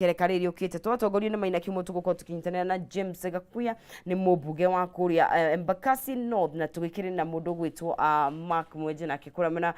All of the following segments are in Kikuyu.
Ikereka rĩrĩ rĩũkĩte twatongorio nĩ Maina Kiumo tũgũkorwo tũkĩnyitanĩra na James Gakuya nĩ mũmbunge wa kũrĩa Embakasi North na tũgĩkĩrĩ na mũndũ ũgwĩtwo Mark Mwenje nake kũrĩa mwena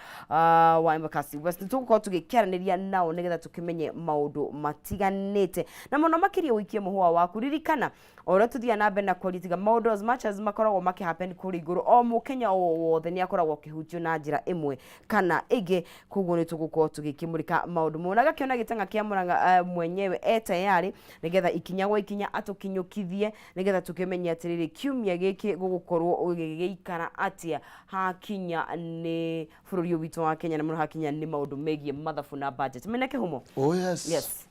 wa Embakasi West. Nĩ tũgũkorwo tũgĩkĩaranĩria nao nĩgetha tũkĩmenye maũndũ matiganĩte na mũno makĩria ũikie mũhũa waku. Ririkana o ũrĩa tũthiaga na mbere na kwaria tiga maũndũ as much as makoragwo makĩ happen kũrĩa igũrũ, o mũkenya o wothe nĩ akoragwo akĩhutio na njĩra ĩmwe kana ĩngĩ. Koguo nĩ tũgũkorwo tũgĩkĩmũrĩka maũndũ mau na gakĩona gĩtang'a kĩa Mũrang'a mwenyewe e tayarĩ nĩgetha ikinya gwa ikinya atũkinyũkithie nĩgetha tũkĩmenye atĩrĩrĩ kiumia gĩkĩ gũgũkorwo gĩgĩikara atĩa hakinya nĩ bũrũri ũyũ witũ wa Kenya na mũno hakinya nĩ maũndũ megiĩ mathabu na budget. Mena kĩhumo. Oh yes. Yes.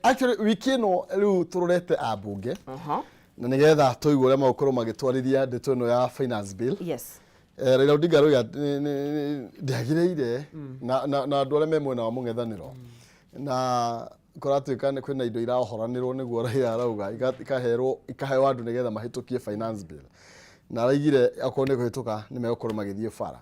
Actually wiki ĩno rĩu tũrorete ambunge na nĩgetha tũigue ũrĩa magũkorwo magĩtwarithia ndeto ĩno ya finance bill. Raila Odinga aroiga ndĩagĩrĩire na andũ arĩa me mwena wa mũng'ethanĩro na kũratuĩka nĩ kwĩna indo iraohoranĩrwo nĩguo Raila arauga ikaherwo ikaheo andũ nĩgetha mahĩtũkie finance bill na araigire okorwo nĩ kũhĩtũka nĩ megũkorwo magĩthiĩ bara.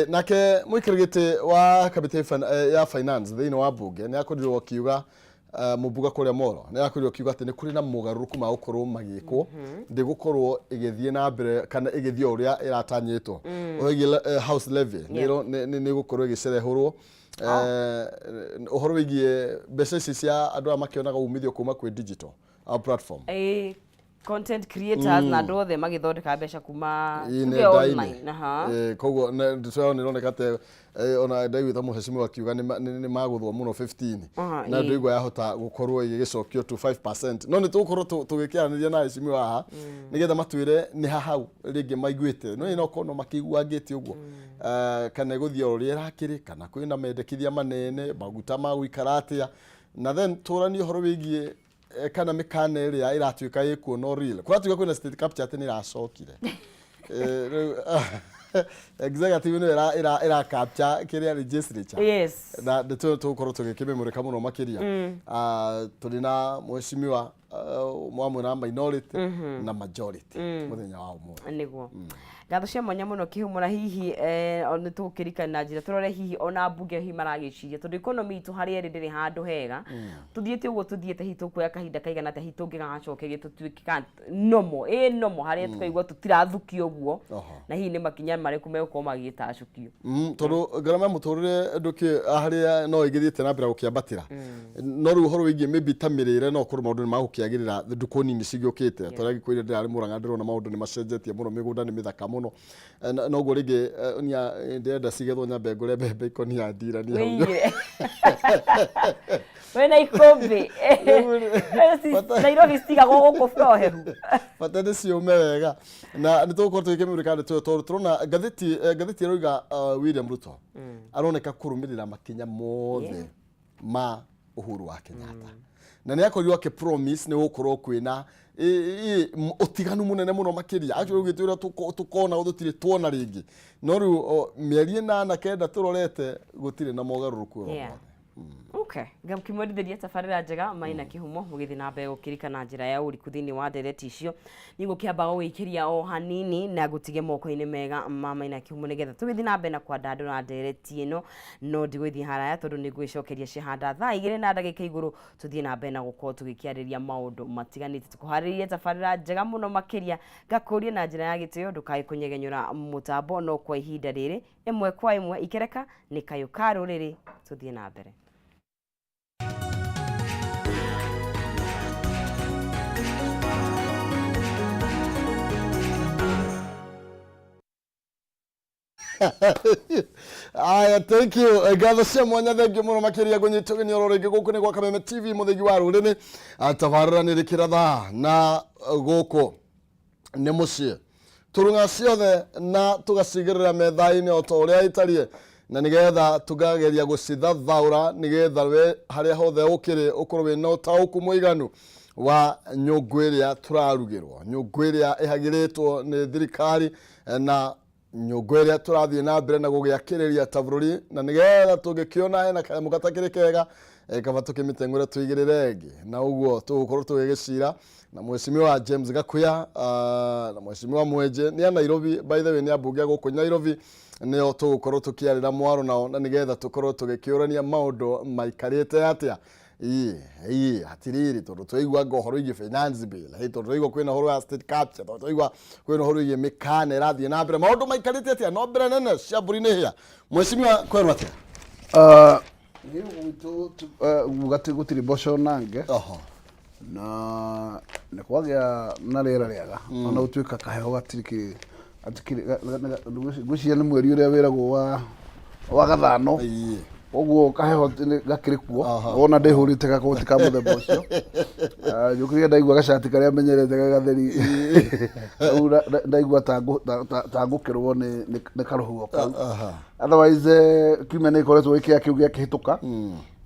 Nake mũikarĩri gĩtĩ wa kamĩtĩ ya finance thĩinĩ wa mbunge nĩ akorirwo akiuga mũmbunge kũrĩa Moro nĩ akorirwo akiuga atĩ nĩ kũrĩ na mogarũrũku ma gũkorwo magĩkwo ndĩgũkorwo ĩgĩthiĩ na mbere kana ĩgĩthiĩ o ũrĩa ĩratanyĩtwo. Ũhoro wĩgiĩ house levy nĩ ĩgũkorwo ĩgĩcerehũrwo. Ũhoro wĩgiĩ mbeca ici cia andũ aya makĩonaga umithio kuma kwĩ digital platform. Content creators na andũ othe magĩthondeka mbeca kuma Ĩ, tuge nenda-inĩ. online. Koguo ndeto yao nĩ ĩroneka ta ona ndaiguĩte mũhecimiwa akiuga nĩ magũthwo mũno 15 na ndũigua yahota gũkorwo ĩgĩgĩcokio to 5%, no nĩ tũgũkorwo tũgĩkĩaranĩria na ahecimiwa haha nĩgetha matwĩre nĩ ha hau rĩngĩ maiguĩte no ĩno korwo no makĩiguangĩte ũguo. Kana ĩgũthiĩ o ũrĩa ĩrakĩrĩ kana kwĩna mendekithia manene maguta ma gũikara atĩa na then tũranie ũhoro wĩgiĩ kana mĩkana ĩrĩa ĩratuĩka ĩkuo no real kũratuĩka kwĩna state capture atĩ nĩ ĩracokire. Rĩu executive nĩyo ĩra capture kĩrĩa legislature na nĩ tũgũkorwo tũgĩkĩmĩmũrĩka mũno makĩria. Ah, tũrĩ na mheshimiwa wa mwena wa minority na majority mũthenya wa ũmũthĩ. Nĩguo ngatho cia mwanya mũno kĩhumo na hihi nĩ tũgũkĩrikana na njĩra tũrore hihi ona mbunge hihi maragĩciria tondũ economy itũ harĩa ĩrĩ ndĩrĩ handũ hega. Tũthiĩte ũguo tũthiĩte hihi tũkuoya kahinda kaigana atĩa hihi tũngĩgacokeria tũtuĩke ka normal ĩ normal harĩa tũkaigua tũtirathukio ũguo na hihi nĩ makinya marĩkũ megũkorwo magĩtacũkio? Tondũ ngarama ya mũtũrĩre ndũkĩ harĩa no ĩgĩthiĩte na mbere gũkĩambatĩra, no rĩu ũhoro wĩgiĩ maybe ta mĩrĩre no ũkorwo maũndũ nĩ magũkĩagĩrĩra ndukũ nini cigĩũkĩte. Ta ũrĩa ngĩkwĩrire ndĩrarĩ Mũrang'a ndĩrona maũndũ nĩ macenjetie mũno, mĩgũnda nĩ mĩthaka mũno. Noguo rĩngĩ nia ndĩrenda cigethwo nyambe ngũre mbembe ikũnia ndiranie hau. Wĩigĩre wĩna ikũmbĩ. Nairobi citigagwo gũkũ floor hehu. Bata nĩ ciũme wega na nĩ tũgũkorwo tũgĩkĩmũrĩka ndeto ĩyo tondũ tũrona ngathĩti ĩroiga William Ruto aroneka kũrũmĩrĩra makinya mothe ma Uhuru wa Kenyatta na nĩ akorirwo akĩ promise nĩ gũkorwo kwĩna ũtiganu mũnene mũno makĩria. Actually ugĩte ũrĩa tũkona tũtirĩ tuona rĩngĩ, no rĩu mĩeri 8 9 tũrorete gũtirĩ na mogarũrũku o mothe. Okay, ngamkĩmwendithĩria tabarĩra njega Maina Kĩhumo mũgĩthiĩ na mbere gũkĩrika na njĩra ya ũriku thĩinĩ wa ndereti icio. Niĩ ngũkĩamba gũgĩikĩria o hanini na ngũtige moko-inĩ mega ma Maina Kĩhumo nĩgetha tũgĩthiĩ na mbere na kwandandũra ndereti ĩno, no ndigũgĩthiĩ haraya tondũ nĩ ngũgĩcokeria Cihanda thaa 2 na ndagĩka igũrũ tũthiĩ na mbere na gũkorwo tũgĩkĩarĩria maũndũ matiganĩte. Tũkũharĩrĩrie tabarĩra njega mũno makĩria, ngakũria na njĩra ya gĩtĩo ndũkae kũnyegenyũra mũtambo, no kwa ihinda rĩrĩ ĩmwe kwa ĩmwe ikereka nĩ kayũ ka rũrĩrĩ, tũthiĩ na mbere. Aya, thank you. Ngatho cia mwanya, thank you mũno makĩria ngũnyita ũgeni oro rĩngĩ gũkũ nĩ gwa Kameme TV mũthĩgi wa rũrĩrĩ. Tabarĩra nĩ rĩkĩra thaa na gũkũ nĩ mũciĩ tũrung'a ciothe na tũgacigĩrĩra metha-inĩ o ta ũrĩa ĩtariĩ na nĩgetha tũkageria gũcithathaũra nĩgetha we harĩa hothe ũkĩrĩ ũkorwo wĩna ũtaũku mũiganu wa nyũngũ ĩrĩa tũrarugĩrwo, nyũngũ ĩrĩa ĩhagĩrĩtwo nĩ thirikari na nyũngũ ĩrĩa tũrathiĩ na mbere na gũgĩakĩrĩria ta bũrũri na nĩgetha tũngĩkĩona hena kanyamũ gatakĩrĩ kega kaba tũkĩmĩteng'ũre tũigĩrĩre ĩngĩ na ũguo tũgũkorwo tũgĩgĩcira na mheshimiwa James Gakuya na mheshimiwa Mwenje nĩ a Nairobi, by the way nĩ ambunge a gũkũ Nairobi nĩo tũgũkorwo tũkĩarĩra mwaro nao na nĩgetha tũkorwo tũgĩkĩũrania maũndũ maikarĩte atĩa. Ĩĩ, ĩĩ, atirĩrĩ tondũ twaigua anga ũhoro wĩgiĩ finance bill, ĩ, tondũ twaigua kwĩna ũhoro wa state capture, tondũ twaigua kwĩna ũhoro wĩgiĩ mĩkana ĩrathiĩ na mbere, maũndũ maikarĩte atĩa? No mbere nene cia mbũri nĩ hĩa. Mheshimiwa kwerwo atĩa? Ah, niĩ gwitũ kuga atĩ gũtirĩ mboco nange. Na nĩ kwagĩa na rĩera rĩega ona gũtuĩka kaheho gatirĩ kĩ gatikĩrĩ ngwĩciria nĩ mweri ũrĩa wĩragwo wa wa gathano. Koguo kaheho gakĩrĩ kuo. Wona ndĩhũrĩte gakoti ka mũthemba ũcio. Ah, njũkĩrire ndaigua gacati karĩa menyerete ge gatheri. Rĩu ndaigua ta ngũkĩrwo nĩ karũhuho kau. Otherwise kiumia nĩ ĩkoretwo gĩkĩa kĩu gĩakĩhĩtũka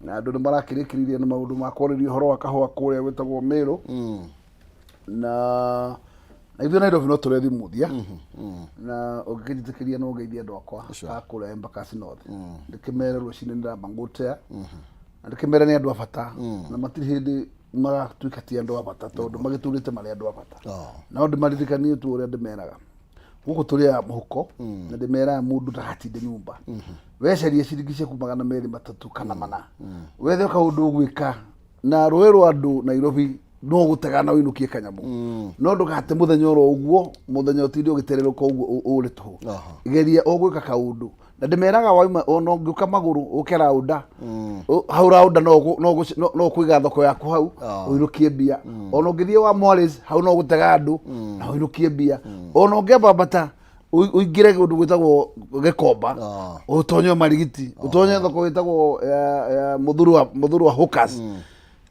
na andũ nĩ marakĩrĩkĩrĩirie na maũndũ ma kwarĩria ũhoro wa kahũa kũrĩa gwĩtagwo Meru. Na na ithuĩ Nairobi no tũrethi mũthia na ũngĩkĩnjĩtĩkĩria no ngeithie andũ akwa a kũrĩa Embakasi North, ndĩkĩmere rũcinĩ nĩndamba ngũtea na ndĩkĩmere nĩ andũ a bata na matirĩ hĩndĩ magatuĩka ti andũ a bata tondũ magĩtũrĩte marĩ andũ a bata. No ndĩmaririkanie tu ũrĩa ndĩmeraga gũkũ tũrĩaga mũhuko na ndĩmeraga mũndũ ndagatinde nyũmba, wecaria ciringi ciaku 200 300 kana 4 wethe kaũndũ ũgwĩka na rũĩ rwa andũ Nairobi no gũtega na ũinũkie kanyamũ, no ndũgate mũthenya oro ũguo, mũthenya ũtinde ũgĩtererũka ũguo ũrĩ tũhũ. Geria ũgwĩka kaũndũ na ndĩmeraga wauma ona ũngĩũka magũrũ ũke raunda. Hau raunda no no kũiga thoko yaku hau ũinũkie mbia. Ona ũngĩthiĩ wa Morris hau no gũtega andũ na ũinũkie mbia. Ona ũngĩambambata ũingĩre kũndũ gwĩtagwo Gĩkomba, ũtonye marigiti, ũtonye thoko ĩtagwo ya Mũthurwa Hawkers,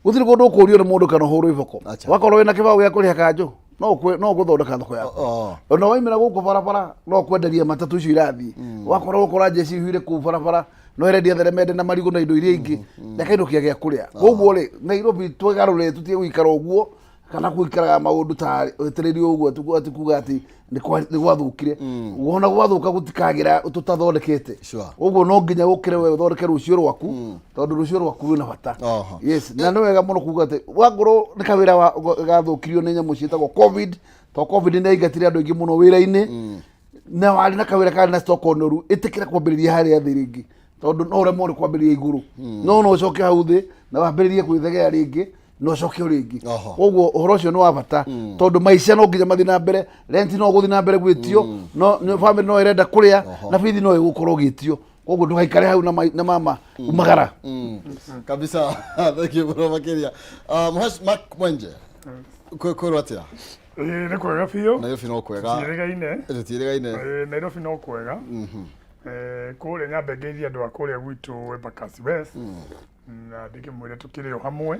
gũtirĩ kũndũ ũkũrio nĩ mũndũ kana ũhũrwo iboko. Wakorwo wĩna kĩbaũ gĩa kũrĩha kanjũ no ũgũthondeka thoko yaku. Ona waimĩra gũkũ barabara no ũkwenderia matatũ icio irathiĩ, wakorwo ũkora njeci ihuire kũu barabara no ĩrendia theremende na marigũ na indo iria ingĩ na kainũkia gĩa kũrĩa. Koguo rĩ, Nairobi twĩgarũre, tũtige gũikara ũguo kana gũikaraga maũndũ ta wetereirio ũguo atĩ kuga atĩ nĩ gwathũkire. Wona gwathũka gũtikagĩra tũtathondekete. Ũguo no nginya ũkĩre we ũthondeke rũciũ rwaku tondũ rũciũ rwaku rwĩna bata. Yes, na nĩ wega mũno kuga atĩ wakorwo nĩ kawĩra gathũkirio nĩ nyamũ ciĩtagwo COVID, to COVID nĩ yaingatire andũ aingĩ mũno wĩra-inĩ na warĩ na kawĩra karĩ na stock noru, ĩtĩkĩra kwambĩrĩria harĩa thĩ rĩngĩ tondũ no ũremwo nĩ kwambĩrĩria igũrũ, no no ũcoke hau thĩ na wambĩrĩrie gwĩthegea rĩngĩ na ũcoke o rĩngĩ. Koguo ũhoro ũcio nĩ wa bata tondũ maica no nginya mathiĩ na mbere, rent no gũthiĩ na mbere gwĩtio, no family no ĩrenda kũrĩa na bithi no ĩgũkorwo ũgĩtio. Koguo ndũgaikare hau na mama umagara. Kabisa, thank you mũno makĩria. Mhesh Mark Mwenje, kwĩrwo atĩa? Ĩĩ, nĩ kwega biũ. Nairobi no kwega. Tũtiĩrĩgaine. Tũtiĩrĩgaine. Ĩĩ, Nairobi no kwega. Kũrĩa nyambe ngeithie andũ a kũrĩa gwitũ Embakasi West na ndĩkĩmwĩre tũkĩrĩ o hamwe.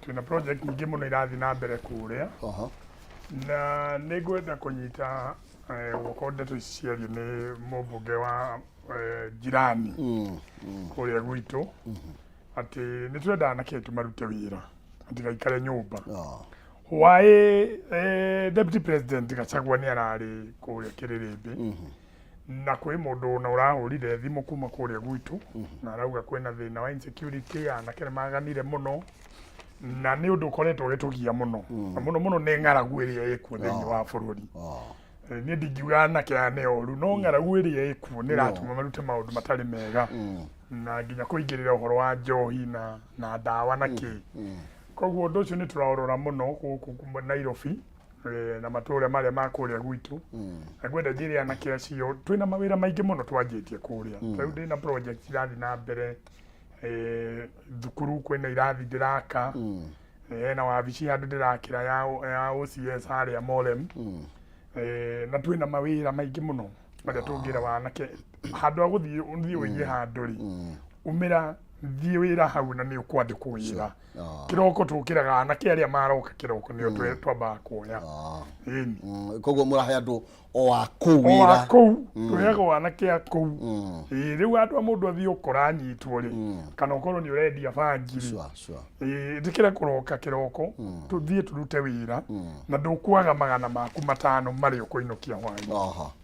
Twĩna project nyingĩ mũno irathiĩ na mbere kũrĩa na nĩ ngwenda kũnyita guoko ndeto ici ciario nĩ mũmbunge wa jirani kũrĩa gwitũ atĩ nĩ twendaga anake aitũ marute wĩra matigaikare nyũmba. Why Deputy President Gachagua nĩ ararĩ kũrĩa Kĩrĩrĩmbĩ na kwĩ mũndũ ona ũrahũrire thimũ kuma kũrĩa gwitũ na arauga kwĩna thĩna wa insecurity, anake nĩ maganire mũno na nĩ ũndũ ũkoretwo ũgĩtũgia mũno na mũno mũno nĩ ng'aragu ĩrĩa ĩkuo thĩinĩ wa bũrũri. Niĩ ndingiuga anake aya nĩ oru, no ng'aragu ĩrĩa ĩkuo nĩ ĩratũma marute maũndũ matarĩ mega na nginya kũingĩrĩra ũhoro wa njohi na ndawa na kĩ. Koguo ũndũ ũcio nĩ tũraũrora mũno gũkũ Nairobi na matũra marĩa ma kũrĩa gwitũ. Na ngwenda njĩre anake acio twĩna mawĩra maingĩ mũno twanjĩtie kũrĩa. Ta rĩu ndĩna project irathiĩ na mbere, thukuru kwĩna irathi ndĩraka, hena wabici handũ ndĩrakĩra ya OCS harĩa Molem. Na twĩna mawĩra maingĩ mũno marĩa tũngĩra wanake handũ ha gũthiĩ ũthiĩ ũige handũ rĩ, umĩra thiĩ wĩra hau na nĩ ũkwandĩkwo wĩra. Kĩroko tũkĩraga anake arĩa maroka kĩroko nĩo twambaga kuoya. Ĩni. Koguo mũrahe andũ o a kũu o wĩra. A kũu tũheagwo anake a kũu. Ĩĩ, rĩu andũ a mũndũ athiĩ ũkora anyitwo rĩ, kana ũkorwo nĩ ũrendia bangi rĩ, Ĩĩ, ĩtĩkĩra kũroka kĩroko tũthiĩ tũrute wĩra na ndũkwaga 500 marĩa ũkũinũkia hwaĩ.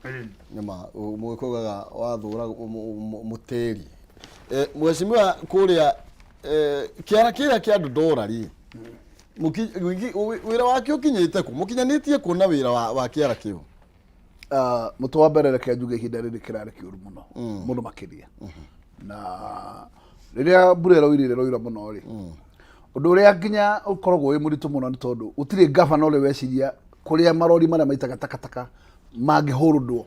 Ĩĩ. Nĩma mũgĩkũyũ ugaga wathũra mũtĩri. Mheshimiwa kũrĩa kĩara kĩrĩa kĩa Ndũndũra rĩ, wĩra wakĩo ũkinyĩte kũ? Mũkinyanĩtie kũ na wĩra wa kĩara kĩu? Ah, mũtĩ wa mbere reke njuge ihinda rĩrĩ kĩrarĩ kĩũru mũno mũno makĩria na Rĩrĩa mbura ĩroirire ĩroira mũno rĩ, ũndũ ũrĩa nginya ũkoragwo wĩ mũritũ mũno nĩ tondũ gũtirĩ gavana ũrĩ weciria kũrĩa marori marĩa maitaga takataka mangĩhũrũndwo.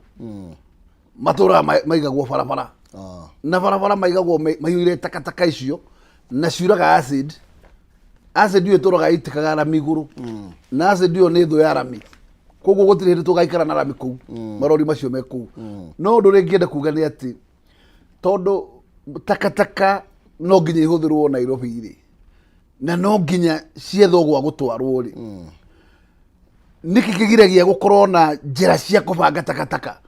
Matũraga maigagwo barabara. Na barabara maigagwo maiyũire takataka icio na ciuraga acid. Acid ĩyo ĩtũraga ĩitĩkaga rami igũrũ. Na acid ĩyo nĩ thũ ya rami. Koguo gũtirĩ hĩndĩ tũgaikara na rami kũu, marori macio me kũu. No ũndũ ũrĩa ingĩenda kuga nĩ atĩ tondũ takataka no nginya ihũthĩrwo Nairobi rĩ, na no nginya ciethwo gwa gũtwarwo rĩ, nĩkĩ kĩgiragia gũkorwo na njĩra cia kũbanga takataka?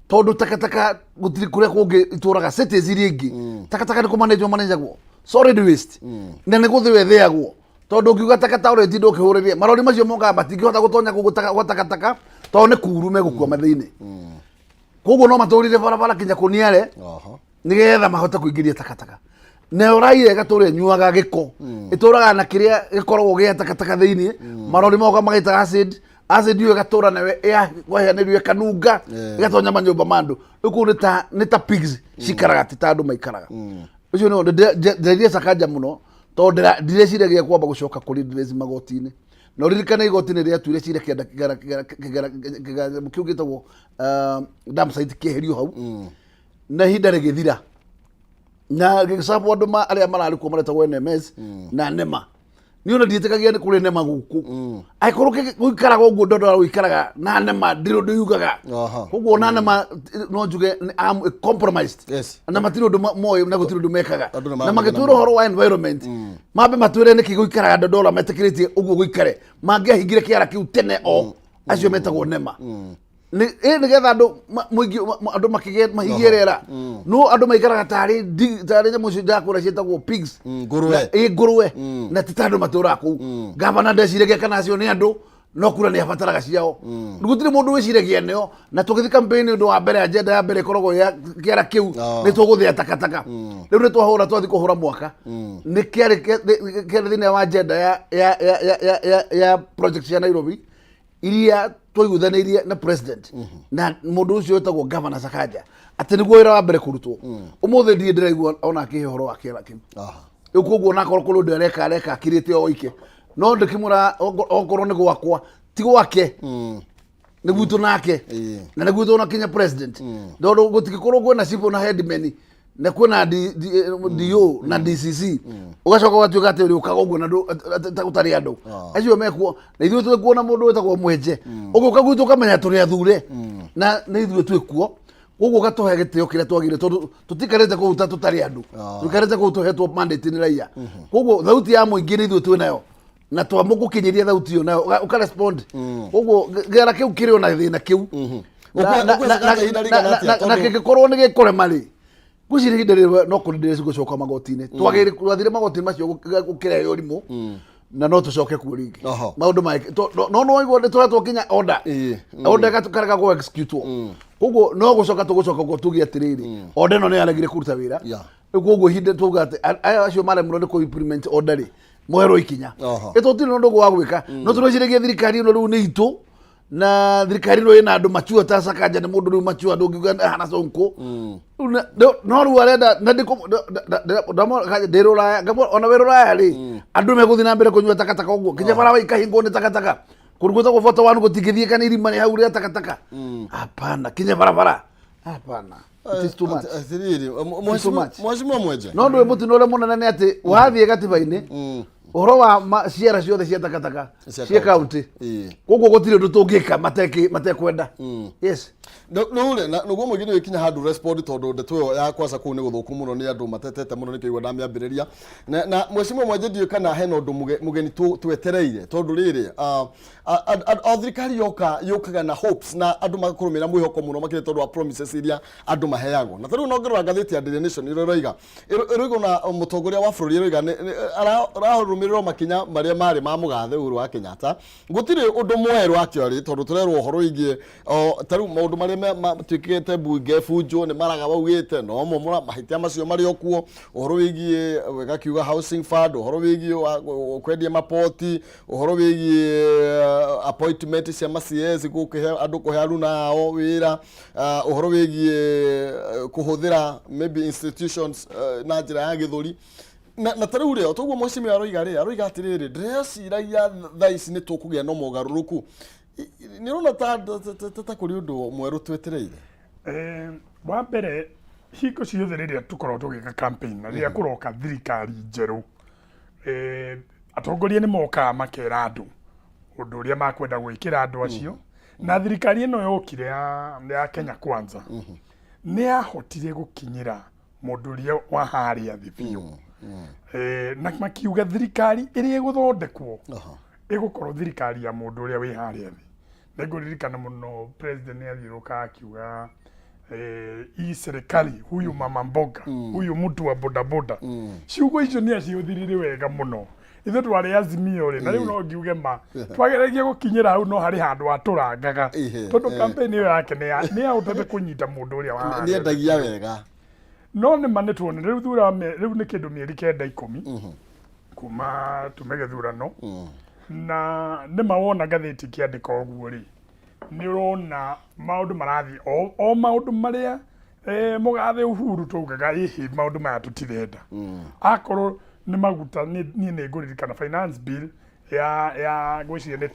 Tondũ takataka gũtirĩ kũrĩa kũngĩ itũraga cities iria ingĩ, takataka nĩ kũmanĩnjwo manĩnjagwo solid waste, na nĩ gũthĩo ĩthĩagwo. Tondũ ũngiuga takataka ũrĩtinda ũkĩhũrĩria marori macio mokaga matingĩhota gũtonya kũu gwa takataka tondũ nĩ kuru megũkua mathĩinĩ. Koguo no matũrire barabara kinya kũniare nĩgetha mahote kũingĩria takataka. Nayo raia ĩgatũra ĩnyuaga gĩko, ĩtũraga na kĩrĩa gĩkoragwo gĩa takataka thĩinĩ. Marori moka magaita acid, acid ĩyo ĩgatũra nayo kwaheanĩrio ĩkanunga, ĩgatonya manyũmba ma andũ. Rĩu kũu nĩ ta pigs cikaraga, ti ta andũ maikaraga. Ũcio nĩ ndĩreria Sakaja mũno tondũ ndireciragia kwamba gũcoka kũrĩ ndĩreci magoti-inĩ. Na ũririkane igoti nĩ rĩatuire cira kĩanda kĩgara kĩu gĩtagwo dump site kĩeherio hau, na ihinda rĩgĩthira na gĩgĩcabwo andũ arĩa mararĩ kuo maretagwo NMS na NEMA. Niĩ ona ndiĩtĩkagia nĩ kũrĩ NEMA gũkũ. Angĩkorwo gũikaraga ũguo ndondora gũikaraga na NEMA ndirĩ ũndũ yugaga. Koguo ona NEMA no njuge nĩ am compromised. Na matirĩ ũndũ moĩ na gũtirĩ ũndũ mekaga. Andũ nĩ Na maramenya magĩtwĩra na ũhoro wa environment, mambe matwĩre nĩkĩ gũikaraga ndondora metĩkĩrĩtie ũguo gũikare. Mangĩahingire kĩara kĩu tene o acio metagwo NEMA. Ĩ nĩgetha andũ mũingĩ andũ makĩgĩe mahigie rĩera. No andũ maikaraga tarĩ tarĩ nyamũ icio ndakũra ciĩtagwo pigs. Ngũrwe. Ĩ ngũrwe. Na ti ta andũ matũraga kũu. Gavana ndeciragia kana acio nĩ andũ, no kura nĩ abataraga ciao. Gũtirĩ mũndũ wĩciragia nĩo. Na tũgĩthiĩ campaign ũndũ wa mbere, agenda ya mbere ĩkoragwo ya kĩara kĩu, nĩ tũgũthĩa takataka. Rĩu nĩ twahũra twathiĩ kũhũra mwaka. Nĩ kĩarĩ kĩarĩ thĩinĩ wa agenda ya project cia Nairobi iria twaiguithanĩirie na president na mũndũ ũcio wĩtagwo Governor Sakaja atĩ nĩguo wĩra wa mbere kũrutwo. Ũmũthĩ ndirĩ ndĩraigua ona akĩhe ũhoro wa kĩara kĩu. Rĩu koguo onakorwo kũrĩ ũndũ areka areka akirĩte o oike, no ndĩkĩmwĩra okorwo nĩ gwakwa ti gwake, nĩ gwitũ nake, na nĩ gwitũ na kinya president, tondũ gũtingĩkorwo kwĩna cibũ na headman na kwĩna DO na DCC, ũgacoka ũgatuĩka atĩ ũrĩũkaga ũguo na ta gũtarĩ andũ acio mekuo na ithuĩ twĩkuo na mũndũ wĩtagwo Mwenje ũgĩũka gwitũ ũkamenya tũrĩ athure na nĩ ithuĩ twĩkuo. Koguo ũgatũhe gĩtĩo kĩrĩa twagĩrĩire tondũ tũtikarĩte kũu ta tũtarĩ andũ, tũikarĩte kũu tũhetwo mandate nĩ raia. Koguo thauti ya mũingĩ nĩ ithuĩ twĩnayo na twamũgũkinyĩria thauti ĩyo nayo ũkarespond. Koguo kĩara kĩu kĩrĩ ona thĩna kĩu. Ũkwĩra atĩ ihinda rĩigana atĩa? Na kĩngĩkorwo nĩ gĩkũrema rĩ, ngwĩciria ihinda rĩrĩ no kũrĩ ndĩreci gũcoka magoti-inĩ. Twagĩrĩ twathire magoti-inĩ macio gũkĩrehe ũrimũ na no tũcoke kuo rĩngĩ. Maũndũ no no waigua nĩ tũretwo kinya order, order ĩgakarega gũ execute. Koguo no gũcoka tũgũcoka kuo tuge atĩrĩrĩ, order ĩno nĩ yaregire kũruta wĩra. Rĩu koguo ihinda tuga atĩ aya acio maremirwo nĩ kũ implement order rĩ, moerwo ikinya. Ĩ tũtirĩ na ũndũ wa gwĩka, no tũreciragia thirikari ĩno rĩu nĩ itũ na thirikari ĩno ĩna andũ machua ta Sakaja nĩ mũndũ rĩu machua ndũngiuga ahana Sonko. Rĩu no rĩu arenda na ndĩ rũraya ona wĩ rũraya rĩ, andũ megũthiĩ na mbere kũnyua takataka ũguo nginya bara ikahingwo nĩ takataka kũndũ gwĩtagwo Forty One gũtingĩthiĩka nĩ irima nĩ hau rĩa takataka. Hapana, kinya barabara hapana, it is too much. Atĩrĩrĩ, Too much. Mheshimiwa Mwenje. No ndũĩ mũtino ũrĩa mũnene nĩ atĩ wathiĩ gatiba-inĩ ũhoro wa ciara ciothe cia takataka Cia cia county. kaunti, koguo gũtirĩ ũndũ tũngĩka matekwenda, yes. Rĩu rĩ, na nĩguo mũingĩ nĩ ũgĩkinya handũ respond tondũ ndeto ĩyo ya kwaca kũu nĩ gũthũku mũno nĩ andũ matetete mũno nĩkĩo igua ndamĩambĩrĩria. Na Mheshimiwa Mwenje ndiũĩ kana hena ũndũ mũgeni twetereire tondũ rĩrĩ o thirikari yoka yũkaga na hopes na andũ magakorwo mena mwĩhoko mũno makĩria tondũ wa promises iria andũ maheagwo. Na ta rĩu no ngĩrora ngathĩti ya Daily Nation ĩrĩa ĩroiga ĩroiga ona mũtongoria wa bũrũri ĩroiga ararũmĩrĩrwo. Tũrakĩrũmĩrĩra o makinya marĩa marĩ ma mũgathe Uhuru wa Kenyatta. Gũtirĩ ũndũ mwerũ actually tondũ tũrerwo ũhoro wĩgiĩ o ta rĩu maũndũ marĩa matuĩkĩte mbunge bunjo nĩ maraga waugĩte no mo mahĩtia macio marĩ o kuo. Ũhoro wĩgiĩ gakiuga housing fund, ũhoro wĩgiĩ kwendia mapoti, ũhoro wĩgiĩ appointment cia ma CS gũkĩhe andũ kũhe aruna ao wĩra, ũhoro wĩgiĩ kũhũthĩra maybe institutions na njĩra ya gĩthũri. Na ta rĩu rĩ, o toguo mheshimiwa aroiga rĩ, aroiga atĩrĩrĩ, ndĩreciragia thaa ici nĩ tũkũgĩa na mogarũrũku. Nĩ ũrona ta kũrĩ ũndũ mwerũ twetereire? Wa mbere, hingo ciothe rĩrĩa tũkoragwo tũgĩka campaign na rĩrĩa kũroka thirikari njerũ, atongoria nĩ mokaga makera andũ ũndũ ũrĩa makwenda gwĩkĩra andũ acio. Na thirikari ĩno yokire ya Kenya Kwanza nĩ yahotire gũkinyĩra mũndũ ũrĩa wa harĩa thĩ biũ. Na makiuga thirikari ĩrĩa ĩgũthondekwo ĩgũkorwo thirikari ya mũndũ ũrĩa wĩ harĩa thĩ. Nĩngũririkana mũno president nĩ athiũrũrũkaga akiuga, hii serikali, huyu mama mboga, huyu mtu wa bodaboda. Ciugo icio nĩ acihũthĩrire wega mũno. Ithuĩ twarĩ Azimio rĩ, na rĩu no ngiuge ma twageragia gũkinyĩra hau, no harĩ handũ atũrangaga, tondũ campaign ĩyo yake nĩ yahotete kũnyita mũndũ ũrĩa wa harĩa thĩ. Nĩendagia wega. No nĩ ma nĩ tuone rĩu thutha wa rĩu nĩ kĩndũ mĩeri 9, 10 kuma tume gĩthurano, na nĩ ma wona ngathĩti ĩkĩandĩka ũguo rĩ, nĩ ũrona maũndũ marathiĩ o maũndũ marĩa mũgathe Uhuru twaugaga ĩhĩ maũndũ maya tũtirenda. Akorwo nĩ maguta, niĩ nĩ ngũririkana finance bill ya ngwĩciria nĩ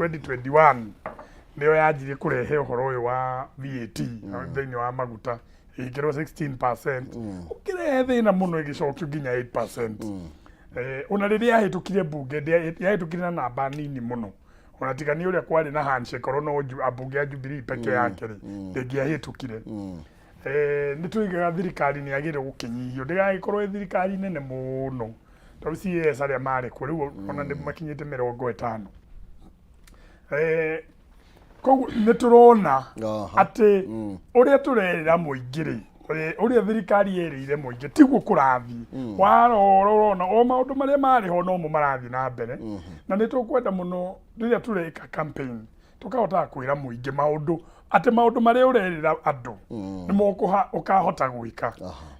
2021 nĩyo yanjirie kũrehe ũhoro ũyũ wa VAT thĩinĩ wa maguta, ĩgĩkĩrwo 16%, ũkĩrehe thĩna mũno, ĩgĩcokio nginya 8%. Ona rĩrĩa yahĩtũkire mbunge, yahĩtũkire na namba nini mũno. Ona tiga nĩ ũrĩa kwarĩ na handshake oro no ambunge a Jubilee peke yake rĩ, ndĩngĩahĩtũkire. Nĩ tuigaga thirikari nĩ yagĩrĩirwo gũkĩnyihio, ndĩgagĩkorwo ĩ thirikari nene mũno. Tondũ CAS arĩa marĩ kuo rĩu ona nĩ makinyĩte 50. Koguo nĩ tũrona atĩ ũrĩa tũrerĩra mũingĩ rĩ, ũrĩa thirikari ĩrĩire mũingĩ tiguo kũrathiĩ. Warora ũrona o maũndũ marĩa marĩ ho nomo marathiĩ na mbere. Na nĩ tũkwenda mũno rĩrĩa tũreka campaign tũkahotaga kwĩra mũingĩ maũndũ, atĩ maũndũ marĩa ũrerĩra andũ nĩmo ũkahota gwĩka.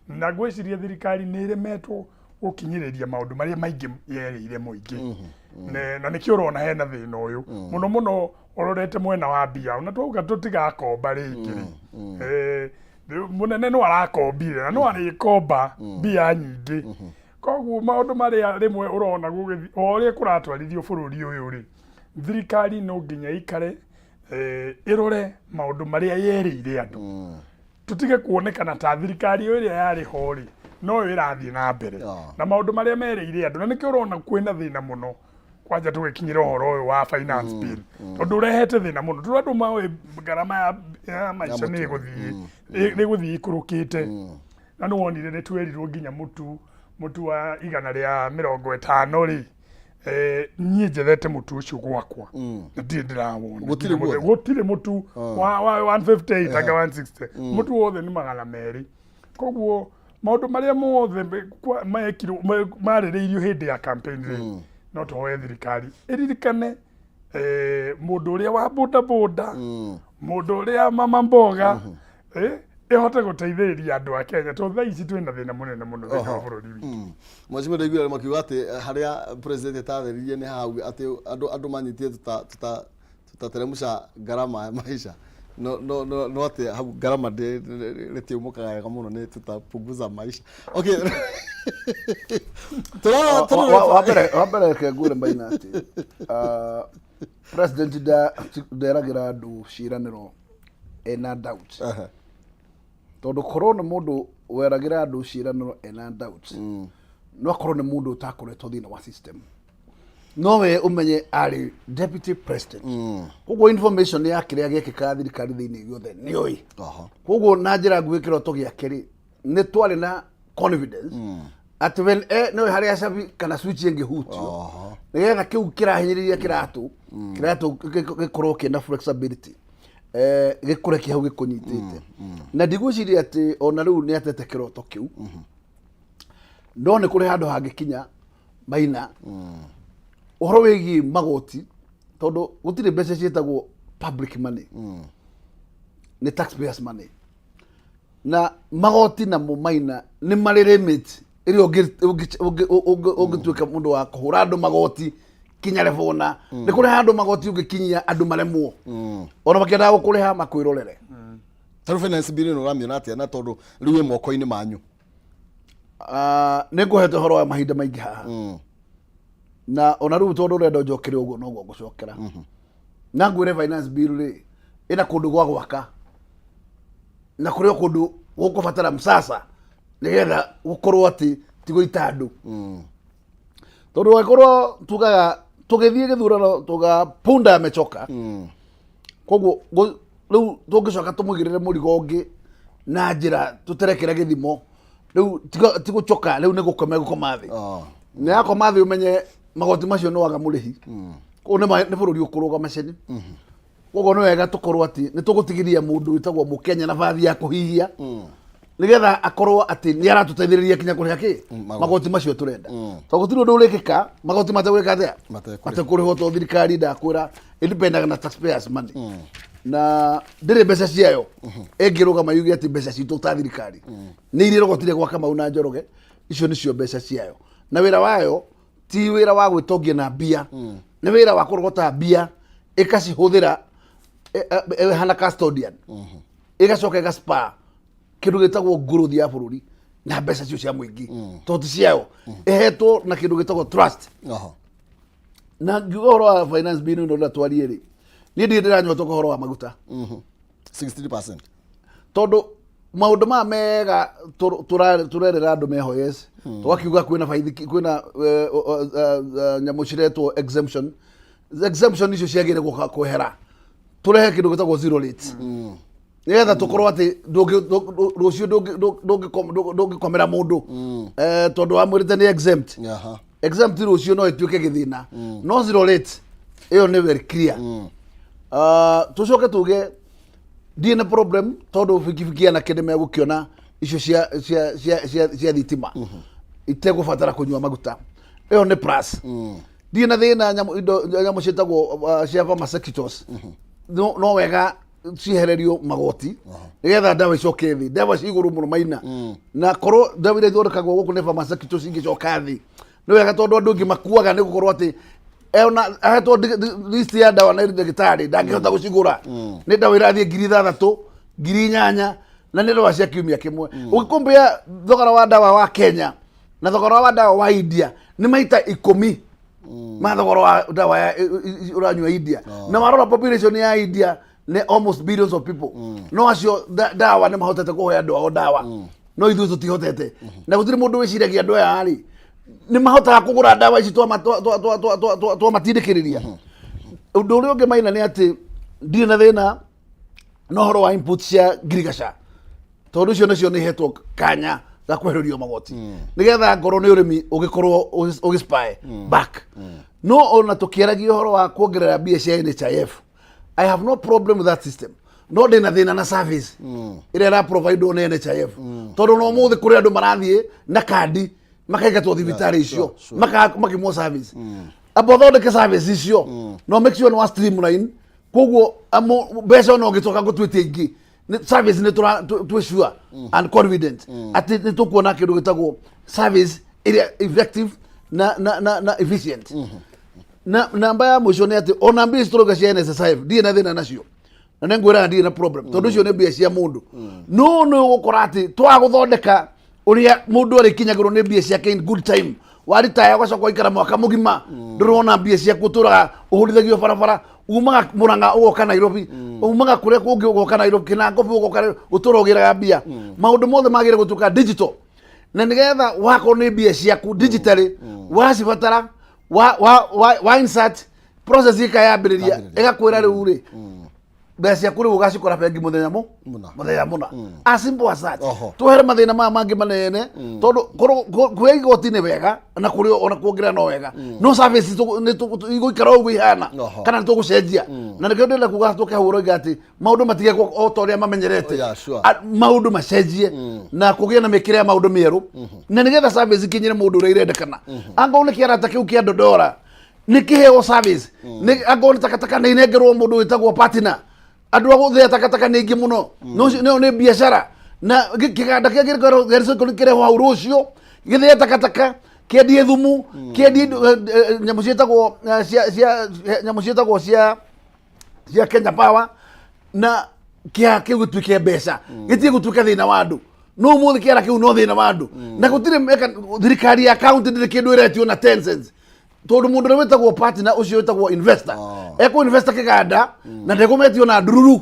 Na ngwĩciria thirikari nĩ ĩremetwo gũkinyĩrĩria maũndũ marĩa maingĩ yerĩire mũingĩ. Na nĩkĩo ũrona hena thĩna ũyũ mũno mũno ũrorete mwena wa mbia. Ona twauga tũtigakomba rĩngĩ rĩ, mũnene no arakombire na no arĩkomba mbia nyingĩ. Koguo maũndũ marĩa rĩmwe ũrona gũgĩthiĩ o ũrĩa kũratwarithio bũrũri ũyũ rĩ, thirikari no nginya ĩikare ĩrore maũndũ marĩa yerĩire andũ, tũtige kuonekana ta thirikari ĩyo ĩrĩa yarĩ ho rĩ noyo ĩrathiĩ na mbere na maũndũ marĩa merĩire andũ. Na nĩkĩo ũrona kwĩna thĩna mũno kwanja tũgĩkinyĩra ũhoro ũyũ wa finance bill, tondũ ũrehete thĩna mũno, tondũ andũ moĩ ngarama ya maica nĩ ĩgũthiĩ nĩ ĩgũthiĩ ikũrũkĩte. Na nĩ wonire nĩ twerirwo nginya mũtu wa 150 rĩ, niĩ njethete mũtu ũcio gwakwa na ndirĩ ndĩrawona. Gũtirĩ guothe? Gũtirĩ mũtu wa 158 anga 160, mũtu wothe nĩ 200. Koguo maũndũ marĩa mothe mekirwo marĩrĩirio hĩndĩ ya campaign rĩ, no tũhoe thirikari ĩririkane mũndũ ũrĩa wa boda boda, mũndũ ũrĩa mama mboga, ĩhote gũteithĩrĩria andũ a Kenya, tondũ thaa ici twĩna thĩna mũnene mũno thĩinĩ wa bũrũri witũ. Mheshimiwa, ndaiguire makiuga atĩ harĩa president atatheririe nĩ hau atĩ andũ manyitire tuta tutateremsha ngarama ya maisha, no atĩ hau ngarama rĩtiumũkaga wega mũno, nĩ tutapunguza maisha. Okay. Wa mbere reke ngwĩre Maina atĩ president nderagĩra andũ ciĩranĩro ena doubt, tondũ korwo nĩ mũndũ weragĩra andũ ciĩranĩro ena doubt, no akorwo nĩ mũndũ ũtakoretwo thĩinĩ wa system. No we ũmenye arĩ deputy president, koguo information ya kĩrĩa gĩekĩkaga thirikari thĩinĩ gĩothe nĩoĩ. Koguo na njĩra nguhĩ, kĩroto gĩake rĩ, nĩ twarĩ na confidence atĩ when nĩoĩ harĩa cabi kana switch ĩngĩhutio nĩgetha kĩu kĩrahinyĩrĩria kĩratũ gĩkorwo kĩna flexibility, gĩkũre kĩ hau gĩkũnyitĩte. Na ndigwĩciria atĩ ona rĩu nĩ atete kĩroto kĩu, no nĩ kũrĩ handũ hangĩkinya. Maina, ũhoro wĩgiĩ magoti, tondũ gũtirĩ mbeca ciĩtagwo public money, nĩ taxpayers money, na magoti namo, Maina, nĩ marĩ limit ĩrĩa ũngĩtuĩka mũndũ wa kũhũra andũ magoti kinya level na nĩ kũrĩ handũ magoti ũngĩkinyia andũ maremwo ona makĩendaga gũkũrĩha makwĩrorere. Tarĩu finance bill ĩno ũramĩona atĩa, na tondũ rĩu ĩ moko-inĩ manyu? Ah, nĩ ngũhete ũhoro wa mahinda maingĩ haha, na ona rĩu tondũ ũrenda ũnjokere ũguo noguo ngũcokera na ngwĩre finance bill rĩ ĩna kũndũ gwa gwaka na kũrĩ o kũndũ gũkũbatara msasa nĩgetha gũkorwo atĩ ti gũita andũ, tondũ angĩkorwo tugaga tũgĩthiĩ gĩthurano tugaga punda amechoka, koguo rĩu tũngĩcoka tũmũigĩrĩre mũrigo ũngĩ na njĩra tũterekera gĩthimo, rĩu ti gũcoka, rĩu nĩ gũkoma gũkoma thĩ. Na yakoma thĩ, ũmenye magoti macio nĩ waga mũrĩhi, koguo nĩ bũrũri ũkũrũgama ceni. Koguo nĩ wega tũkorwo atĩ nĩ tũgũtigithia mũndũ wĩtagwo mũkenya nabathi ya kũhihia, nĩgetha akorwo atĩ nĩ aratũteithĩrĩria kinya kũrĩha kĩ magoti. Magoti macio tũrenda, tondũ gũtirĩ ũndũ ũrĩkĩka magoti mategwĩka atĩa? Matekũrĩhwo. Matekũrĩhwo, tondũ thirikari, ndakwĩra, ĩdipendaga na taxpayers money, na ndĩrĩ mbeca ciayo ĩngĩrũgama yuge atĩ mbeca citũ ta thirikari nĩ iria ĩrogotire gwa Kamau na Njoroge, icio nĩcio mbeca ciayo. Na wĩra wayo ti wĩra wa gwĩtongia na mbia, nĩ wĩra wa kũrogota mbia ĩkacihũthĩra ĩhana custodian, ĩgacoka ĩgaspa kĩndũ gĩtagwo growth ya bũrũri na mbeca cio cia mũingĩ, tondũ ti ciayo, ĩhetwo na kĩndũ gĩtagwo trust. Na ngiuga ũhoro wa finance bill ĩno ndĩrenda twarie rĩ, niĩ ndirĩ ndĩranyotoka ũhoro wa maguta. 63%. Tondũ maũndũ maya mega tũrerera andũ meho, yes, tũgakiuga kwĩna baithiki, kwĩna nyamũ ciretwo exemption. Exemption icio ciagĩrĩire gũka kwehera, tũrehe kĩndũ gĩtagwo zero rate, nĩgetha tũkorwo atĩ rũciũ ndũngĩkomera mũndũ tondũ wamwĩrĩte nĩ exempt. Exempt rũciũ no ĩtuĩke gĩthĩna, no zero rate ĩyo nĩ very clear. Ah, tũcoke tuge ndirĩ na problem, tondũ bikibiki anake nĩ megũkĩona icio cia thitima itegũbatara kũnyua maguta, ĩyo nĩ plus. Ndirĩ na thĩna nyamũ indo nyamũ ciĩtagwo cia pharmaceuticals, no wega ciehererio magoti nĩgetha ndawa icoke thĩ. Ndawa ci igũrũ mũno, Maina, na korwo ndawa iria ithondekagwo gũkũ nĩ pharmaceuticals ingĩcoka thĩ nĩ wega, tondũ andũ aingĩ makuaga nĩ gũkorwo atĩ ona ahetwo list ya ndawa nĩ ndagĩtarĩ ndangĩhota gũcigũra. Nĩ ndawa irathiĩ 6,000, 8,000, na nĩ ndawa cia kiumia kĩmwe. Ũgĩkombea thogora wa ndawa wa Kenya na thogora wa ndawa wa India nĩ maita 10 ma thogora wa ndawa ya ũranyua India. Na warora population ya India nĩ almost billions of people, no acio ndawa nĩ mahotete kũhe andũ ao ndawa, no ithuĩ tũtihotete, na gũtirĩ mũndũ wĩciragia andũ aya rĩ nĩ mahotaga kũgũra ndawa ici twamatindĩkĩrĩria. Ũndũ ũrĩa ũngĩ, Maina, nĩ atĩ ndirĩ na thĩna na ũhoro wa input cia ngirigaca, tondũ icio nacio nĩ ihetwo kanya ga kwehererio magoti, nĩgetha ngorwo nĩ ũrĩmi ũgĩkorwo ũgĩspy back. No ona tũkĩaragia ũhoro wa kuongerera mbia cia NHIF, I have no problem with that system, no ndĩna thĩna na service ĩrĩa ĩra providewo nĩ NHIF, tondũ no mũthĩ kũrĩ andũ marathiĩ na kandi makaingatwo thibitarĩ icio, makimwo service. Amba ũthondeke service icio, no make sure nĩ wa streamline. Koguo mbeca ona ũngĩcoka ngũtuĩtie ingĩ service nĩ twĩ sure and confident atĩ nĩ tũkuona kĩndũ gĩtagwo service ĩrĩa effective na efficient. Na namba ya mũico nĩ atĩ ona mbia ici tũrauga cia NSSIF, ndirĩ na thĩna nacio, na nĩ ngwĩraga ndirĩ na problem, tondũ icio nĩ mbia cia mũndũ. No nĩ ũgũkora atĩ twaga gũthondeka ũrĩa mũndũ arĩkinyagĩrwo nĩ mbia ciake in good time, waritaya ũgacoka ũgaikara mwaka mũgima ndũrona mbia ciaku, ũtũraga ũhũrithagio barabara, umaga Murang'a ũgoka Nairobi, umaga kũrĩa kũngĩ ũgoka Nairobi, Kinangobi ũgoka Nairobi, ũtũra ũgĩraga mbia. Maũndũ mothe magĩrĩire gũtuĩka digital, na nĩgetha wakorwo nĩ mbia ciaku digitally wacibatara wa insert process ĩkayambĩrĩria, ĩgakwĩra rĩu rĩ. Mbeca ciaku rĩu ũgacikora bengi mũthenya mũ Mũna. Mũthenya mũna, as simple as that. Twehere mathĩna maya mangĩ manene, tondũ kuoya igoti nĩ wega na kũrĩ ona kuongerera no wega, no service nĩ igũikara ũguo ihana kana nĩ tũgũcenjia. Na nĩkĩo ndĩrenda kuga tũke hau ũroiga atĩ maũndũ matigekwo o ta ũrĩa mamenyerete. Maũndũ macenjie na kũgĩe na mĩkĩre ya maũndũ mĩerũ, na nĩgetha service ikinyĩre mũndũ ũrĩa irendekana. Angorwo nĩ kĩarata kĩu kĩa Dodora nĩ kĩheo service, nĩ angorwo nĩ takataka nĩ inengerwo mũndũ wĩtagwo partner. Andũ a gũthĩa takataka nĩ aingĩ mũno. No ũcio nĩyo nĩ biacara na kĩganda kĩrĩa gĩkoragwo gĩa recycling kĩrehwo hau rũciũ gĩthĩe takataka, kĩendie thumu, kĩendie indo, nyamũ ciĩtagwo cia nyamũ ciĩtagwo cia Kenya Power, na kĩa kĩu gĩtuĩke mbeca, gĩtige gũtuĩka thĩna wa andũ. No ũmũthĩ kĩara kĩu no thĩna wa andũ, na gũtirĩ thirikari ya county ndĩrĩ kĩndũ ĩretio na 10 cents, tondũ mũndũ ũrĩa wĩtagwo partner ũcio wĩtagwo investor ekũ investor kĩganda na ndekũmetio na ndururu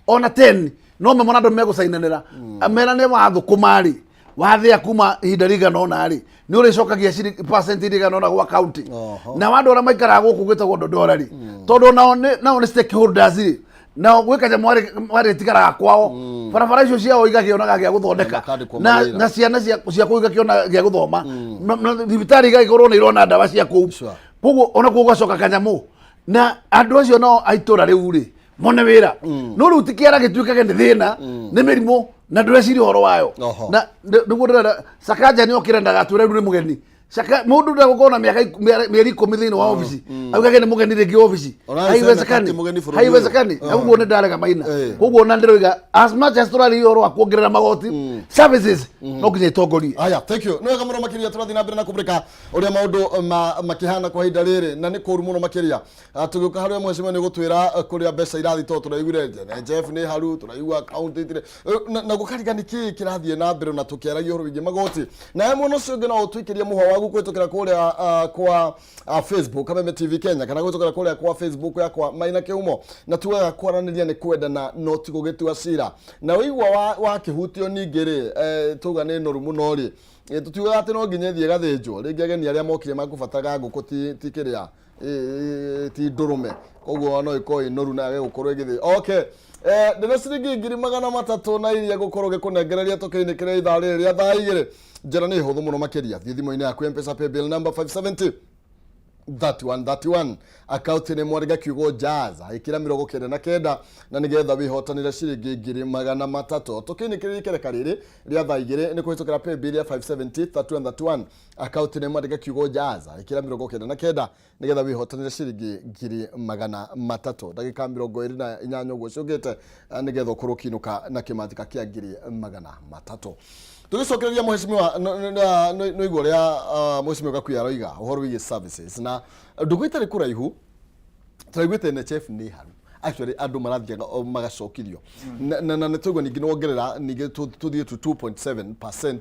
ona 10. No memona andũ megũcainanĩra merane wathũkũma rĩ, wathĩa kuma ihinda rĩigana ũna rĩ, nĩ ũrĩcokagia percent rĩigana ũna gwa county. Na andũ arĩa maikaraga gũkũ gwĩtagwo Dodora rĩ, tondũ nao nĩ stakeholders rĩ, nao gwĩ kanyamũ marĩtigaraga kwao, barabara icio ciao igakĩonaga gĩa gũthondeka. Makandĩkwo na mawĩra. Na ciana cia kũu igakĩona gĩa gũthoma. Na thibitarĩ igagĩkorwo nĩ irona ndawa cia kũu. Koguo ona kuo gũgacoka kanyamũ na andũ acio nao a itũra rĩu rĩ mone wĩra. No rĩu ti kĩara gĩtuĩkage nĩ thĩna, nĩ mĩrimũ na ndũreciria ũhoro wayo. Na nĩguo ndĩrenda Sakaja nĩ okĩra ndagatwĩre rĩu nĩ mũgeni. Saka mũndũ ndagũkorwo na mĩaka mĩeri 10 thĩinĩ wa obici augage nĩ mũgeni rĩngĩ obici. Ona Haiwezekani. ti mũgeni bũrũri ũyũ. Haiwezekani. Na ũguo nĩ ndarega Maina. Koguo ona ndĩroiga as much as tũrarĩria ũhoro wa kuongerera magoti, services no nginya itongorie. Aya, thank you. Nĩ wega mũno makĩria. Tũrathiĩ na mbere na kũmũrĩka ũrĩa maũndũ makĩhana kwa ihinda rĩrĩ, na nĩ kũru mũno makĩria. Tũgĩũka harĩa mheshimiwa nĩ gũtwĩra kũrĩa mbeca irathiĩ, tondũ tũraiguire NHIF nĩ haru, tũraigua county itirĩ. Na gũkariga nĩ kĩĩ kĩrathiĩ na mbere, na tũkĩaragia ũhoro wĩgiĩ magoti. Nawe mwena ũcio ũngĩ no ũtũikĩrie mũhwa waku kũhĩtũkĩra kũrĩa kwa Facebook Kameme TV Kenya, kana kũhĩtũkĩra kũrĩa kwa Facebook yakwa Maina Kĩhumo. Na tugaga kwaranĩria nĩ kwendana, no ti gũgĩtua cira. Na wĩigua wakĩhutio ningĩ rĩ, tuga nĩ noru mũno rĩ, tũtiugaga atĩ no nginya ĩthiĩ ĩgathĩnjwo. Rĩngĩ ageni arĩa mokire makũbataraga ngũkũ ti kĩrĩa ti ndũrũme, koguo no ĩkorwo ĩ noru na yage gũkorwo ĩgĩthĩ. Okay, ndĩna ciringi 300,000 na iria ngũkorwo ngĩkũnengereria tũkĩinĩkĩra ithaa rĩrĩ rĩa thaa 2. Njĩra nĩ hũthũ mũno makĩria. Thiĩ thimũ-inĩ yaku, M-Pesa paybill number 570 3131, akaunti nĩ mwandĩka kiugo Jazz, ĩkĩra 99, na nĩgetha wĩhotanĩre ciringi 300,000. Tũkĩinĩkĩrĩria ikereka rĩrĩ rĩa thaa 2 nĩ kũhĩtũkĩra paybill ya 570 3131, akaunti nĩ mwandĩka kiugo Jazz, ĩkĩra 99, nĩgetha wĩhotanĩre ciringi 300,000. Ndagĩka 28 ũguo ciũkĩte, nĩgetha ũkorwo ũkĩinũka na kĩmanjĩka kĩa 300,000. Tũgĩcokereria mheshimiwa, nĩ igua ũrĩa mheshimiwa Gakuya aroiga ũhoro wĩgiĩ services na ndũgũ itarĩ kũraihu. Tũraiguĩte NHIF nĩ haru, actually andũ marathiaga o magacokithio na nĩ tũigua ningĩ nĩwongerera ningĩ tũthiĩ to 2.7%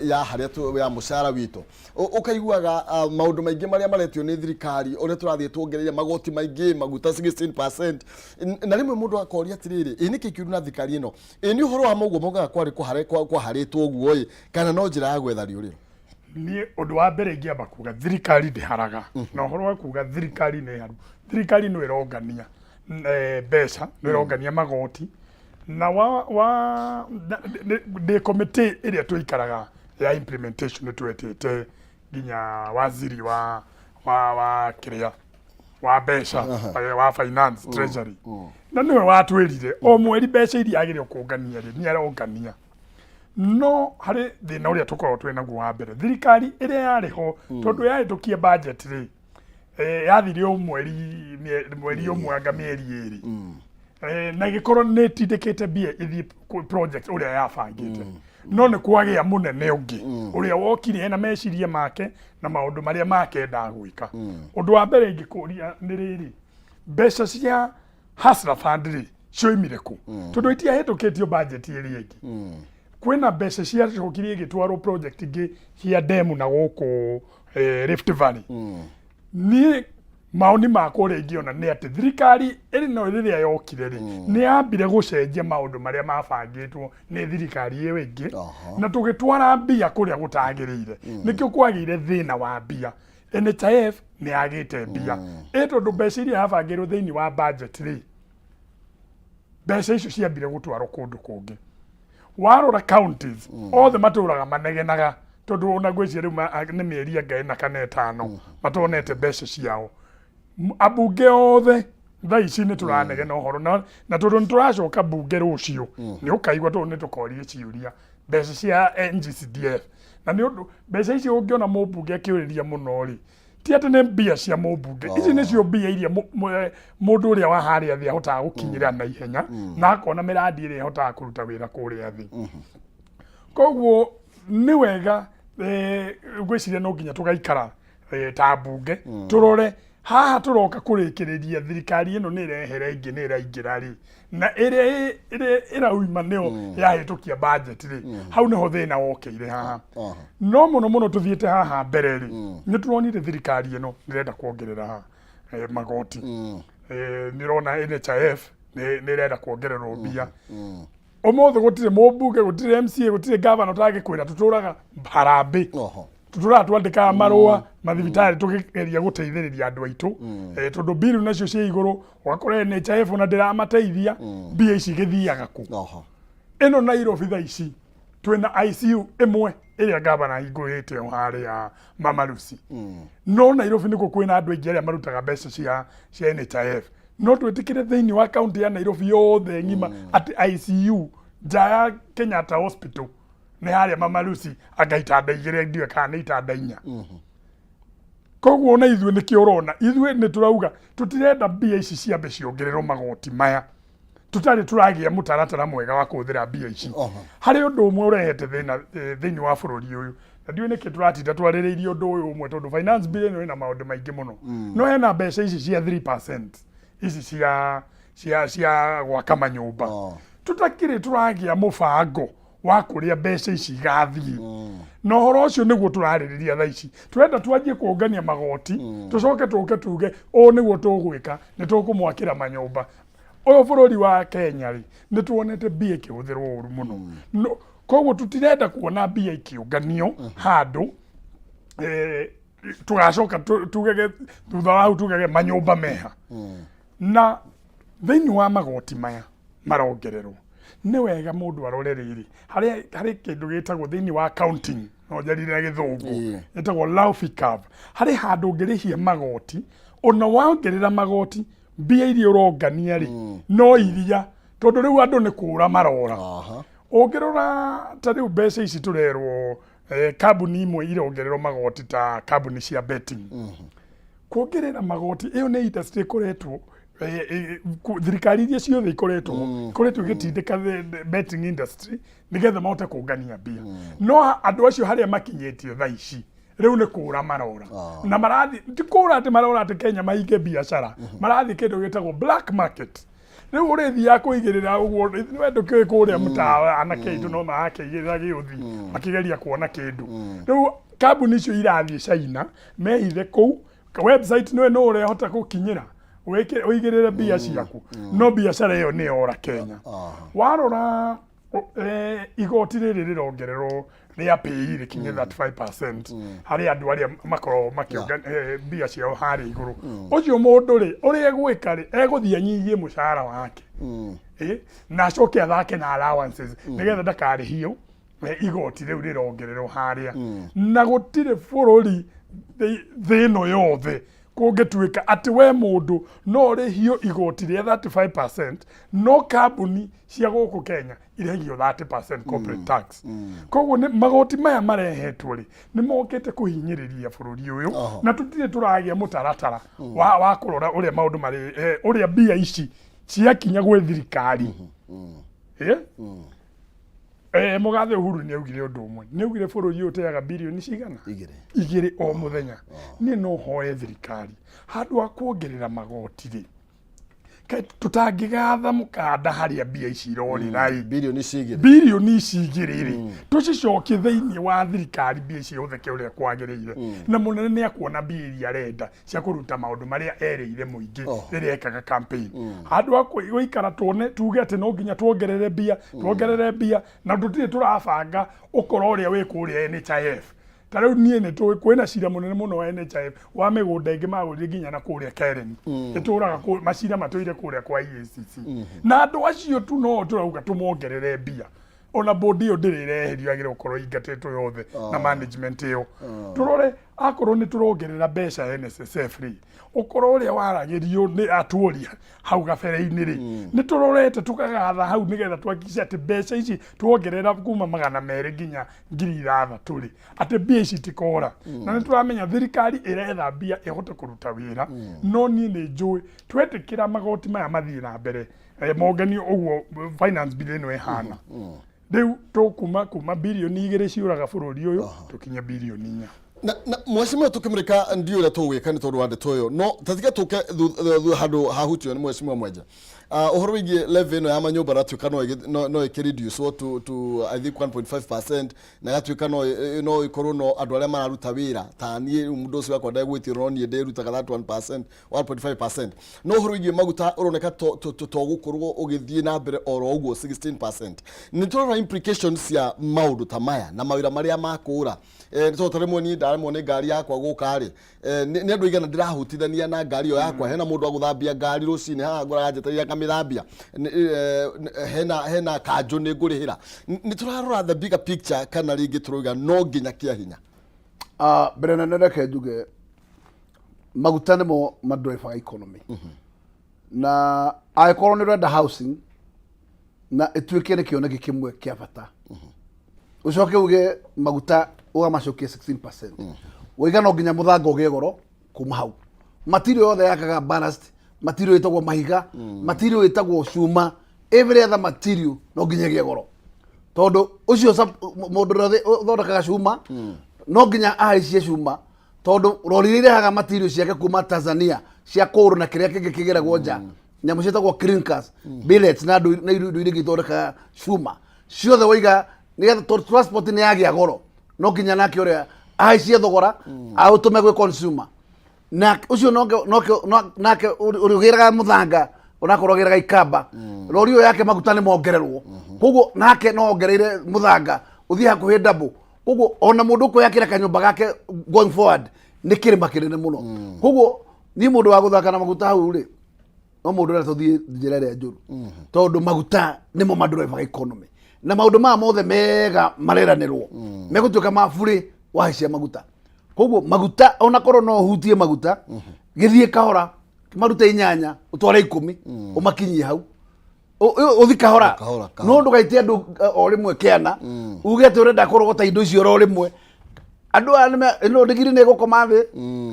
ya harĩa ya mũcara witũ. Ũkaiguaga maũndũ maingĩ marĩa maretio nĩ thirikari, ũrĩa tũrathiĩ tuongereire magoti maingĩ, maguta 16%. Na rĩmwe mũndũ akoria atĩrĩrĩ, ĩ nĩkĩ kĩũru na thirikari ĩno? Ĩ nĩ ũhoro wa mũguo maugaga kwarĩ kwaharĩtwo ũguo ĩ, kana no njĩra ya gwetha rĩũrĩro? Niĩ ũndũ wa mbere ingĩamba kuga, thirikari ndĩharaga. Na ũhoro wa kuga thirikari nĩ haru, thirikari no ĩrongania mbeca, no ĩrongania magoti na wa wa ndĩ committee ĩrĩa tũikaraga ya implementation, nĩ twetĩte nginya waziri wa kĩrĩa wa mbeca, wa finance, treasury, na nĩwe watwĩrire o mweri mbeca iria agĩrĩirwo kũngania rĩ, nĩ arongania. No harĩ thĩna ũrĩa tũkoragwo twĩ naguo wa mbere, thirikari ĩrĩa yarĩ ho, tondũ yahĩtũkia budget rĩ, yathire o mweri mweri ũmwe anga mĩeri 2, na ĩgĩkorwo nĩ ĩtindĩkĩte mbia ithiĩ project ũrĩa yabangĩte. No nĩ kwagĩa mũnene ũngĩ ũrĩa wokire ena meciria make na maũndũ marĩa make endaga gwĩka. Ũndũ wa mbere ingĩkũria nĩ rĩrĩ, mbeca cia Hustler Fund rĩ, cioimire kũ? Tondũ itiahĩtũkĩtio budget ĩrĩa ĩngĩ. Kwĩna mbeca ciacokire igĩtwarwo project ingĩ cia demu na gũkũ Rift Valley. Niĩ maoni makwa ũrĩa ingĩona nĩ atĩ thirikari ĩrĩ no rĩrĩa yokire rĩ, nĩ yambire gũcenjia maũndũ marĩa mabangĩtwo nĩ thirikari ĩyo ĩngĩ, na tũgĩtwara mbia kũrĩa gũtagĩrĩire. Nĩkĩo kwagĩire thĩna wa mbia. NHIF nĩ yagĩte mbia, ĩ tondũ mbeca iria yabangĩrwo thĩinĩ wa budget rĩ. Mbeca icio ciambire gũtwarwo kũndũ kũngĩ. Warora counties, othe matũraga manegenaga tondũ ona ngwĩciria rĩu nĩ mĩeri anga ĩna kana ĩtano matonete mbeca ciao. Ambunge othe thaa ici nĩ tũranegena ũhoro na tondũ nĩ tũracoka mbunge rũciũ, nĩ ũkaigua tondũ nĩ tũkoria ciũria mbeca cia NGCDF. Na nĩ ũndũ mbeca icio ũngĩona mũmbunge akĩũrĩria mũno rĩ, ti atĩ nĩ mbia cia mũmbunge, ici nĩcio mbia iria mũndũ ũrĩa wa harĩa thĩ ahotaga gũkinyĩra na ihenya na akona mĩrandi ĩrĩa ĩhotaga kũruta wĩra kũrĩa thĩ. Koguo nĩ wega, ngwĩciria no nginya tũgaikara ta mbunge tũrore haha tũroka kũrĩkĩrĩria thirikari ĩno nĩ ĩrehere ĩngĩ nĩ ĩraingĩra rĩ, na ĩrĩa ĩrĩa ĩrauma nĩyo yahĩtũkia budget rĩ, hau nĩho thĩna wokĩire haha. No mũno mũno tũthiĩte haha mbere rĩ, nĩ tũronire thirikari ĩno nĩ ĩrenda kuongerera magoti. Nĩ ĩrona NHIF nĩ ĩrenda kuongererwo mbia. Ũmũthĩ gũtirĩ mũmbunge, gũtirĩ MCA, gũtirĩ gavana ũtangĩkwĩra tũtũraga harambĩ. Tũtũraga twandĩkaga marũa mathibitarĩ tũkĩgeria gũteithĩrĩria andũ aitũ, tondũ mbiru nacio ciĩ igũrũ, ũgakora NHIF ona ndĩramateithia. Mbia ici igĩthiaga kũ? Ĩno Nairobi thaa ici twĩna ICU ĩmwe ĩrĩa gavana ahingũrĩte o harĩa Mama Lucy. No Nairobi nĩkuo kwĩna andũ aingĩ arĩa marutaga mbeca cia NHIF. No twĩtĩkĩre thĩinĩ wa kaunti ya Nairobi yothe ng'ima atĩ ICU nja ya Kenyatta Hospital nĩ harĩa Mama Lucy, anga itanda igĩrĩ, ndiũĩ kana nĩ itanda inya. Koguo ona ithuĩ nĩkĩo ũrona ithuĩ nĩ tũrauga tũtirenda mbia ici ciambe ciongererwo magoti maya tũtarĩ tũragĩa mũtaratara mwega wa kũhũthĩra mbia ici. Harĩ ũndũ ũmwe ũrehete thĩna thĩinĩ wa bũrũri ũyũ, na ndiũĩ nĩkĩ tũratinda twarĩrĩirie ũndũ ũyũ ũmwe, tondũ finance bill ĩno ĩna maũndũ maingĩ mũno. No hena mbeca ici cia 3% ici cia gwaka manyũmba. Tũtakĩrĩ tũragĩa mũbango wa kũrĩa mbeca ici igathiĩ, na ũhoro ũcio nĩguo tũrarĩrĩria thaa ici. Tũrenda twanjie kũngania magoti, tũcoke tũke tuge ũũ nĩguo tũgwĩka, nĩ tũkũmwakĩra manyũmba. Ũyũ bũrũri wa Kenya rĩ, nĩ tuonete mbia ikĩhũthĩrwo ũru mũno. No, koguo tũtirenda kuona mbia ikĩũnganio handũ tũgacoka tugege thutha wa hau tugege manyũmba meha. Na thĩinĩ wa magoti maya marongererwo, nĩ wega mũndũ arore rĩrĩ, harĩ kĩndũ gĩtagwo thĩinĩ wa accounting, no njarire na gĩthũngũ, ĩtagwo Laufey curve. Harĩ handũ ũngĩrĩhia magoti, ona wongerera magoti, mbia iria ũrongania rĩ, no iria tondũ rĩu andũ nĩ kũra marora. Ũngĩrora ta rĩu mbeca ici tũrerwo, kambuni imwe irongererwo magoti ta kambuni cia betting. Kuongerera magoti ĩyo nĩ industry ĩkoretwo thirikari iria ciothe ikoretwo igĩtindĩka the betting industry nĩgetha mahote kũngania mbia. No andũ acio harĩa makinyĩtie thaa ici rĩu nĩ kũra marora. Na marathi ti kũra atĩ marora atĩ Kenya mahinge biacara, marathiĩ kĩndũ gĩtagwo black market. Rĩu ũrĩthiaga kũigĩrĩra ũguo we ndũkĩũĩ kũrĩa mũtawa, anake aitũ no marakĩigĩrĩra gĩũthi makĩgeria kuona kĩndũ. Rĩu kambuni icio irathiĩ China mehithe kũu website, nĩwe no ũrehota gũkinyĩra ũigĩrĩre mbia ciaku, no biacara ĩyo nĩ yora Kenya. Warora igoti rĩrĩ rĩrongererwo rĩa PAYE rĩkinye 35% harĩ andũ arĩa makoragwo makĩũngania mbia ciao harĩa igũrũ. Ũcio mũndũ rĩ, ũrĩa egwĩka rĩ, egũthiĩ anyihie mũcara wake na acoke athake na allowances nĩgetha ndakarĩhio igoti rĩu rĩrongererwo harĩa. Na gũtirĩ bũrũri thĩ ĩno yothe kũngĩtuĩka atĩ we mũndũ no ũrĩhio igoti rĩa 35% no kambuni cia gũkũ Kenya irĩhagio 30% corporate tax. Koguo nĩ magoti maya marehetwo rĩ, nĩ mokĩte kũhinyĩrĩria bũrũri ũyũ. Na tũtirĩ tũragĩa mũtaratara wa kũrora ũrĩa maũndũ marĩ, ũrĩa mbia ici ciakinya gwĩ thirikari. Mũgathe Uhuru nĩ augire ũndũ ũmwe, nĩ augire bũrũri ũyũ ũteaga birioni cigana? Igĩrĩ. Igĩrĩ o mũthenya. Niĩ no hoe thirikari, handũ ha kuongerera magoti rĩ, kaĩ tũtangĩgatha mũkanda harĩa mbia ici irorĩra ĩ? Birioni ici igĩrĩ. Birioni ici igĩrĩ rĩ, tũcicokie thĩinĩ wa thirikari, mbia ici ihũthĩke ũrĩa kwagĩrĩire, na mũnene nĩ akuona mbia iria arenda cia kũruta maũndũ marĩa erĩire mũingĩ rĩrĩa ekaga campaign. Handũ ha gũikara tuone tuge atĩ no nginya tuongerere mbia na tũtirĩ tũrabanga ũkora ũrĩa wĩ kũrĩa NHIF. Ta rĩu niĩ nĩ tũĩ kwĩna cira mũnene mũno wa NHIF wa mĩgũnda ĩngĩ magũrire nginya na kũrĩa Karen. Ĩtũraga macira matũire kũrĩa kwa EACC. Na andũ acio tu no tũrauga tũmongerere mbia. Ona board ĩyo ndĩrĩ ĩreherio, yagĩrĩirwo gũkorwo ĩingatĩtwo yothe na management ĩyo. Tũrore akorwo nĩ tũrongerera mbeca NSSF rĩ, ũkorwo ũrĩa waragĩrio nĩ atuoria hau gabere-inĩ rĩ, nĩ tũrorete tũkagatha hau nĩgetha tũhakikice atĩ mbeca ici tuongerera kuma 200 nginya 6000 rĩ, atĩ mbia ici itikora. Na nĩ tũramenya thirikari ĩretha mbia ĩhote kũruta wĩra, no niĩ nĩ njũĩ twetĩkĩra magoti maya mathiĩ na mbere, monganio ũguo finance bill ĩno ĩhana rĩu, tũkuma kuma 2 birioni ciũraga bũrũri ũyũ tũkinye 4 birioni. Na mheshimiwa, tukimurika ndiũ ũrĩa tũgwĩka nĩ tondũ wa ndeto ĩyo, no tatiga tũke handũ hahutio nĩ mheshimiwa Mwenje. Ũhoro wĩgiĩ levy ĩno ya manyũmba ratuĩka no ĩkĩ reduce to I think 1.5% na gatuĩka no ĩkorwo no andũ arĩa mararuta wĩra ta niĩ rĩu, mũndũ ũcio wakwa ndegwĩtio, no niĩ ndĩrutaga that 1%, 1.5%. No ũhoro wĩgiĩ maguta ũroneka to gũkorwo ũgĩthiĩ na mbere oro ũguo 16%. Nĩ tũrona implications cia maũndũ ta maya na mawĩra marĩa makũra. Nĩ tondũ ta rĩmwe niĩ ndaremwo nĩ ngari yakwa gũka rĩ, nĩ andũ aigana ndĩrahutithania na ngari ĩyo yakwa? Hena mũndũ wa gũthambia ngari rũcinĩ haha ngoraga njetereire akamĩthambia. Hena kanjũ nĩ ngũrĩhĩra. Nĩ tũrarora the bigger picture kana rĩngĩ tũrauga no nginya kĩa hinya? Ah, mbere nene reke njuge maguta nĩmo madrivaga economy, na angĩkorwo nĩ ũrenda housing na ĩtuĩke nĩ kĩoneki kĩmwe kĩa bata, ũcoke uge maguta ũgamacokia 16%, waiga no nginya mũthanga ũgĩe goro kuma hau. Material yothe yakaga ballast, material ĩtagwo mahiga, material ĩtagwo cuma, every other material no nginya ĩgĩe goro, tondũ ũcio mũndũ ũrĩa ũthondekaga cuma no nginya ahaicie cuma, tondũ rori iria irehaga material ciake kuma Tanzania cia kũũrũ na kĩrĩa kĩngĩ kĩgeragwo nja, nyamũ ciĩtagwo clinkers, billets na andũ na indo iria ingĩ ithondekaga cuma ciothe, waiga nĩgetha, tondũ transport nĩ yagĩa goro, no nginya nake ũrĩa ahaicie thogora aũtũme gwĩ consumer. Na ũcio nake ũrĩa ũgĩraga mũthanga, onakorwo agĩraga ikamba, rori ĩyo yake maguta nĩ mongererwo, koguo nake no ongereire mũthanga ũthiĩ hakuhĩ double. Koguo ona mũndũ ũkwĩyakĩra kanyũmba gake going forward nĩ kĩrĩma kĩnene mũno. Koguo niĩ mũndũ wa gũthaka na maguta hau rĩ, no mũndũ ũrĩa tũthiĩ njĩra ĩrĩa njũru, tondũ maguta nĩmo madrivaga economy, na maũndũ maya mothe mega mareranĩrwo megũtuĩka ma burĩ wahaicia maguta. Koguo maguta, onakorwo no ũhutie maguta, gĩthiĩ kahora, marute 8 ũtware 10, ũmakinyie hau. Ũthi kahora. Kahora, kahora. No ndũgaite andũ o rĩmwe kĩana uge atĩ ũrenda kũrogota indo icio oro rĩmwe. Andũ aya ĩno ndigiri nĩ ĩgũkoma thĩ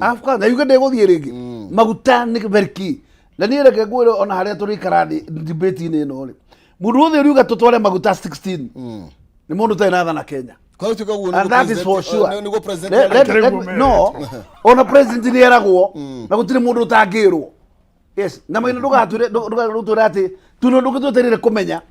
Afghan, na yuge ndĩgũthiĩ rĩngĩ. Maguta nĩ very key, na niĩ reke ngwĩre, ona harĩa tũrĩikara thĩ debate-inĩ ĩno rĩ, mũndũ wothe ũriuga tũtware maguta 16 nĩ mũndũ ũtarĩ na thana Kenya. Kwa gĩtuĩka ũguo. And that is for sure. Nĩguo president Kĩrĩguo. No ona president nĩ eragwo, na gũtirĩ mũndũ ũtangĩrwo. Yes, na maina ndũgatwĩre, ndũgatwĩre atĩ tuno ndũgĩtweterere kũmenya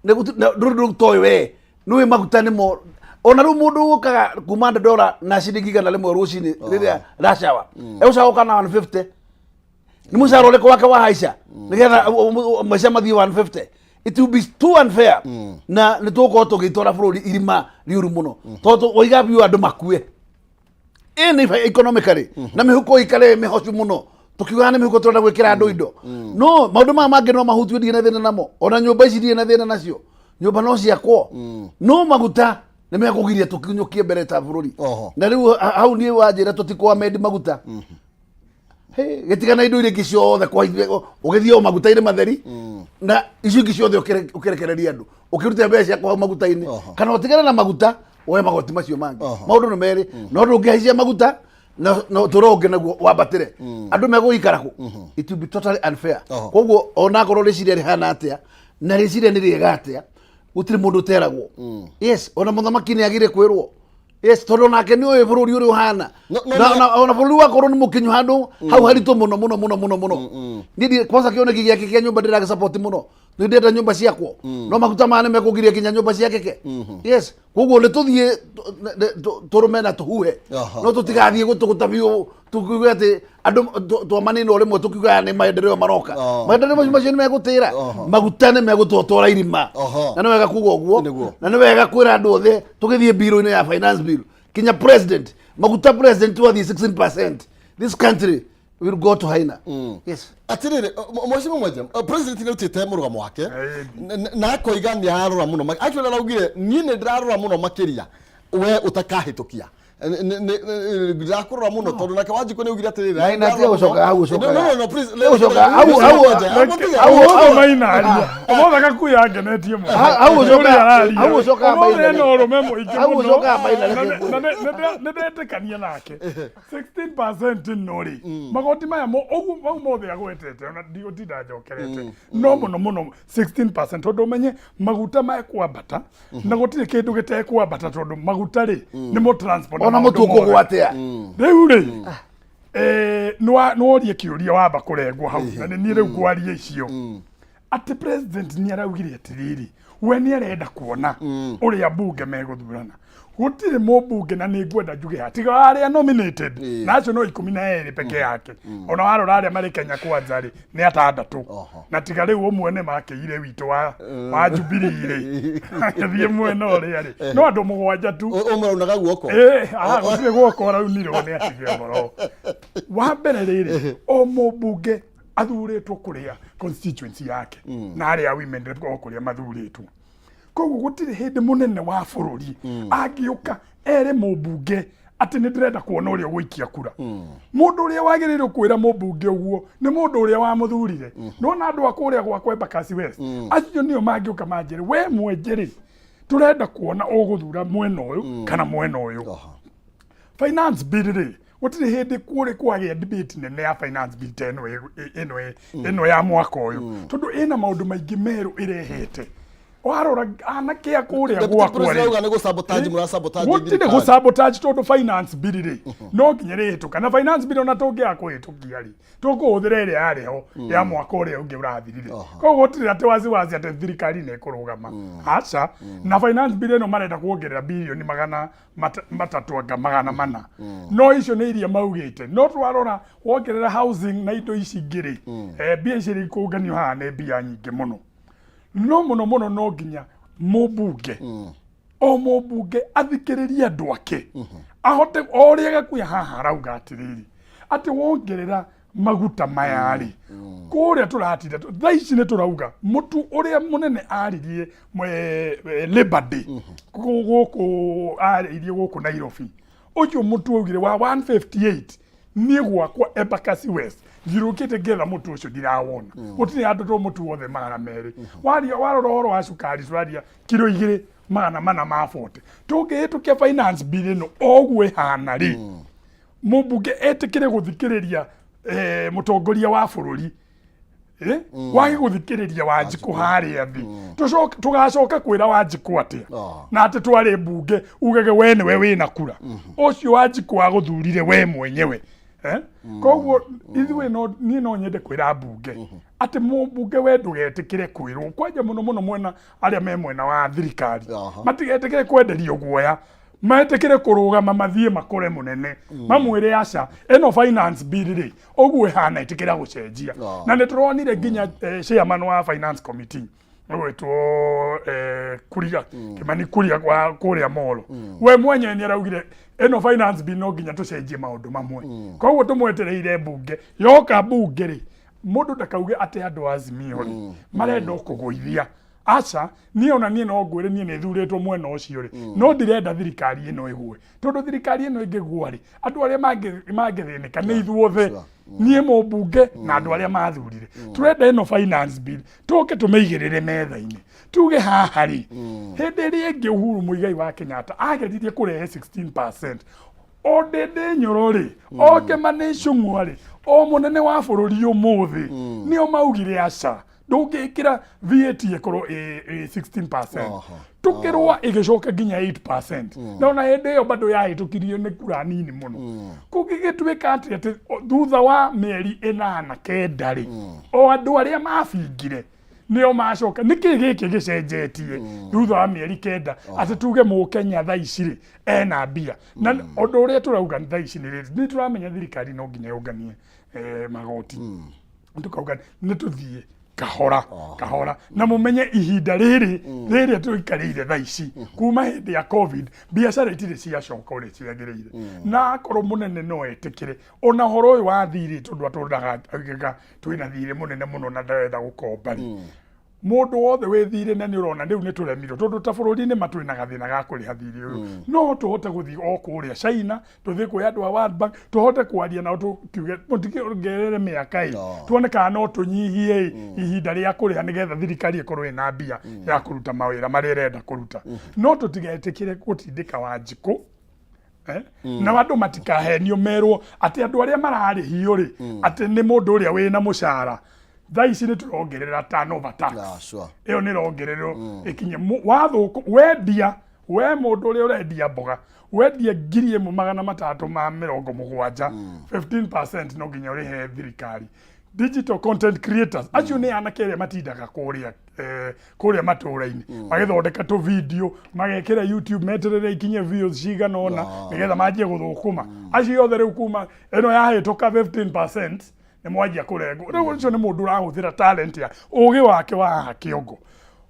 ndũrĩ ndũtoĩ we nĩũĩ maguta nĩmo. Ona rĩu mũndũ ũkaga kuma Dandora na ciringi 100 rũcinĩ rĩrĩa rush hour, egũcoka gũka na 150. Nĩ mũcara ũrĩkũ wake wahaica nĩgetha maica mathiĩ 150? It will be too unfair, na nĩ tũgũkorwo tũgĩtwara bũrũri irima rĩũru mũno, tondũ waiga biũ andũ makue ĩni economically na mĩhuko ikare mĩhocu mũno. Tũkiugaga nĩ mĩhuko tũrenda gwĩkĩra andũ indo, no maũndũ maya mangĩ no mahutio, ndirĩ na thĩna namo. Ona nyũmba ici ndirĩ na thĩna nacio, nyũmba no ciakwo, no maguta nĩ mekũgiria tũkinyũkie mbere ta bũrũri. Na rĩu hau niĩ wanjĩra tũtikwamendi maguta. Hey, gĩtigana indo iria ingĩ ciothe ũgĩthiĩ o maguta-inĩ matheri, na icio ingĩ ciothe ũkĩrekereria andũ, ũkĩruta mbeca ciaku hau maguta-inĩ, kana ũtigane na maguta woe magoti macio mangĩ. Maũndũ nĩ merĩ, no ndũngĩhaicia maguta na ũtũũro ũngĩ naguo wambatĩre, andũ megũikara kũ? It will be totally unfair. Koguo onakorwo rĩciria rĩhana atĩa na rĩciria nĩ rĩega atĩa, gũtirĩ mũndũ ũteragwo. Yes, ona mũthamaki nĩ agire kwĩrwo. Yes, tondũ nake nĩ ũĩ bũrũri ũrĩa ũhana. No, Na ona bũrũri wakorwo nĩ mũkinyu handũ hau haritũ mũno mũno mũno mũno mũno. Niĩ kwanza kĩoneki gĩake kĩa nyũmba ndĩragĩ support mũno. Nĩ ndĩrenda nyũmba ciakwo, no maguta maya nĩ mekũgiria nginya nyũmba ciakĩke. Yes, koguo nĩ tũthiĩ tũrũme na tũhuhe, no tũtigathiĩ gũtũgũta biũ tukiuge atĩ andũ twamanina o rĩmwe, tukiuga aya nĩ maendeleo maroka. Maendeleo macio nĩ megũtĩra maguta, nĩ megũtwatwara irima. Na nĩ wega kuga ũguo. Nĩguo. Na nĩ wega kwĩra andũ othe tũgĩthiĩ mbirũ-inĩ ya finance bill. Kinya president maguta, president wathiĩ 16%, this country will go to haina. Yes. Atiriri, mheshimiwa Mwenje, president nĩ arutĩte mũrũgamo wake na akoiga nĩ ararora mũno. Actually araugire, niĩ nĩ ndĩrarora mũno makĩria we ũtakahĩtũkia. Ndĩrakũrora mũno tondũ nake Wanjikũ nĩ augire atĩrĩrĩ, Maina, tiga gũcoka hau, ũcokaga. No, no, no, please. Gũcoka hau. Ũmũthĩ Maina aria, ũmũthĩ Gakuya angenetie mũno. Hau ũcokaga- Ũrĩa araria. hau ũcokaga Ũmũthĩ Maina. ena ũrũme mũingĩ Hau mũno. ũcokaga Maina, Na reke nĩ- na nĩ ndetĩkania nake 16% no rĩ, magoti maya ũguo mau mothe agwetete, ona ndigũtinda njokerete, no mũno mũno 16%, tondũ ũmenye maguta mekwambata na gũtirĩ kĩndũ gĩtekwambata, tondũ maguta rĩ nĩmo transport na Ona maũndũ mũtu ũkũgwa mothe. atĩa? Rĩu rĩ, nĩworie kĩũria wamba kũrengwo hau, na nĩ niĩ rĩu ngwaria icio, atĩ president nĩ araugire atĩrĩrĩ, we nĩ arenda kuona ũrĩa mbunge megũthurana. Gũtirĩ mũmbunge, na nĩ ngwenda njuge haha, tiga arĩa nominated, na acio no 12 peke yake. Ona warora arĩa marĩ Kenya Kwanza rĩ, nĩ atandatũ. Na tiga rĩu ũmwe nĩ makĩire witũ wa Jubilee rĩ, agĩthiĩ mwena ũrĩa rĩ, no andũ mũgwanja tu. Ũmwe raunaga guoko. Gũtirĩ guoko araunirwo, nĩ atige ũhoro wa mbere. Rĩrĩ, o mũmbunge athurĩtwo kũrĩa constituency yake, na arĩa women rep o kũrĩa mathurĩtwo. Koguo gũtirĩ hĩndĩ mũnene wa bũrũri angĩũka ere mũmbunge atĩ nĩ ndĩrenda kuona ũrĩa ũgũikia kura. Mũndũ ũrĩa wagĩrĩirwo kwĩra mũmbunge ũguo nĩ mũndũ ũrĩa wamũthurire. Nona andũ a kũrĩa gwakwa Embakasi West, acio nĩo mangĩũka manjĩre, we Mwenje rĩ, tũrenda kuona ũgũthura mwena ũyũ kana mwena ũyũ. Finance bill rĩ, gũtirĩ hĩndĩ kũrĩ kwagĩa debate nene ya finance bill ta ĩno ya mwaka ũyũ, tondũ ĩna maũndũ maingĩ merũ ĩrehete. Warora anake a kũrĩa Deputy gwakwa President rĩ, auga nĩ gũ-sabotage, mũra-sabotage gũtirĩ thirikari. gũ-sabotage, tondũ finance bill rĩ, no nginya rĩhĩtũka. Na finance bill ona tũngĩaga kũhĩtũkia rĩ, tũkũhũthĩra ĩrĩa yarĩ ho ya mwaka ũrĩa ũngĩ ũrathirire. Koguo gũtirĩ atĩ waziwazi atĩ thirikari nĩ ĩkũrũgama, aca. Na finance bill ĩno marenda kuongerera birioni 300 anga 400, no icio nĩ iria maugĩte. No twarora wongerera housing na indo ici ingĩ rĩ, mbia ici ikũnganio haha nĩ mbia nyingĩ mũno. No mũno mũno no nginya mũmbunge, o mũmbunge athikĩrĩrie andũ ake, ahote o ũrĩa Gakuya haha arauga atĩrĩrĩ, atĩ wongerera maguta maya rĩ, kũrĩa tũratinda thaa ici nĩ tũrauga mũtu ũrĩa mũnene aririe Labor Day gũkũ, arĩirie gũkũ Nairobi, ũcio mũtu augire wa 158. Niĩ gwakwa Embakasi West thiũrũrũkĩte ngĩetha mũtu ũcio, ndirawona. Gũtirĩ handũ to mũtu wothe 200. Waria warora ũhoro wa cukari, tũraria kiro 2 440. Tũngĩhĩtũkia finance bill ĩno o ũguo ĩhana rĩ, mũmbunge etĩkĩre gũthikĩrĩria mũtongoria wa bũrũri, wage gũthikĩrĩria Wanjikũ harĩa thĩ, tũgacoka kwĩra Wanjikũ atĩa? Na atĩ twarĩ mbunge ugage we nĩwe wĩna kura, ũcio Wanjikũ agũthurire we mwenyewe, eh? Koguo ithuĩ no niĩ no nyende kwĩra mbunge atĩ mũmbunge we ndũgetĩkĩre kwĩrwo, kwanja mũno mũno mwena arĩa me mwena wa thirikari, matigetĩkĩre kwenderio guoya, metĩkĩre kũrũgama mathiĩ makore mũnene, mamwĩre aca, ĩno finance bill rĩ, ũguo ĩhana, ĩtĩkĩra gũcenjia. Na nĩ tũronire nginya chairman wa finance committee ũgwĩtwo Kuria, Kimani Kuria wa kũrĩa Molo, we mwenyewe nĩ araugire ĩno finance bill no nginya tũcenjie maũndũ mamwe. Koguo tũmwetereire mbunge yoka. Mbunge rĩ, mũndũ ndakauge atĩ andũ a Azimio rĩ marenda o kũgũithia. Aca, niĩ ona niĩ no ngwĩre, niĩ nĩ thurĩtwo mwena ũcio rĩ, no ndirenda thirikari ĩno ĩgwe, tondũ thirikari ĩno ĩngĩgwa rĩ, andũ arĩa mangĩthĩnĩka nĩ ithuothe, niĩ mũmbunge na andũ arĩa mathurire. Tũrenda ĩno finance bill tũke tũmĩigĩrĩre metha-inĩ, tuge haha rĩ, hĩndĩ ĩrĩa ĩngĩ Uhuru Muigai wa Kenyatta ageririe kũrehe 16%, o Ndĩndĩ Nyoro rĩ, o Kĩmani Ichung'wa rĩ, o mũnene wa bũrũri ũmũthĩ nĩo maugire aca, ndũngĩkĩra VAT ĩkorwo ĩ 16%. Tũkĩrũa ĩgĩcoka nginya 8%, na ona hĩndĩ ĩyo bado yahĩtũkirio nĩ kura nini mũno. Kũngĩgĩtuĩka atĩ thutha wa mĩeri 8 9 rĩ, o andũ arĩa mabingire nĩo macoka, nĩkĩ gĩkĩ gĩcenjetie thutha wa mĩeri 9 atĩ tuge mũkenya thaa ici rĩ ena mbia? Na ũndũ ũrĩa tũrauga thaa ici nĩ rĩrĩ, nĩ tũramenya thirikari no nginya yũnganie magoti, tukauga nĩ tũthiĩ. Kahora kahora, na mumenye ihinda rĩrĩ rĩrĩa tũikarĩire thaa ici kuma hĩndĩ ya COVID, biacara itirĩ ciacoka ũrĩa ciagĩrĩire. Na akorwo mũnene no etĩkĩre ona ũhoro ũyũ wa thirĩ, tondũ atũndaga oigaga twĩna thirĩ mũnene mũno na ndarenda gũkomba rĩ, mũndũ wothe wĩ thirĩ na nĩ ũrona rĩu nĩ tũremirwo, tondũ ta bũrũri-inĩ ma twĩna gathĩna ga kũrĩha thirĩ ũyũ, no tũhote gũthiĩ o kũrĩa China, tũthiĩ kwĩ andũ a World Bank, tũhote kwaria nao, tũkiuge mũtikĩongerere mĩaka ĩ, tuone kana no tũnyihie ĩ ihinda rĩa kũrĩha, nĩgetha thirikari ĩkorwo ĩna mbia ya kũruta mawĩra marĩa ĩrenda kũruta. No tũtigetĩkĩre gũtindĩka Wanjikũ, eh? Na andũ matikahenio merwo atĩ andũ arĩa mararĩhio rĩ, atĩ nĩ mũndũ ũrĩa wĩna mũcara. Thaa ici nĩ tũrongerera turnover tax. Ĩyo nĩ ĩrongererwo ĩkinye wathũkũ wendia, we mũndũ ũrĩa ũrendia mboga, wendia 1370, 15% no nginya ũrĩhe thirikari. Digital content creators acio nĩ anake arĩa matindaga kũrĩa kũrĩa matũra-inĩ magĩthondeka tũ video, magekĩra YouTube, meterere ikinye views cigana ũna nĩgetha manjie gũthũkũma. Acio othe rĩu kuma ĩno yahĩtũka 15% nĩ mwanjia kũrengwo. Rĩu ũcio nĩ mũndũ ũrahũthĩra talent ya ũgĩ wake wa haha kĩongo.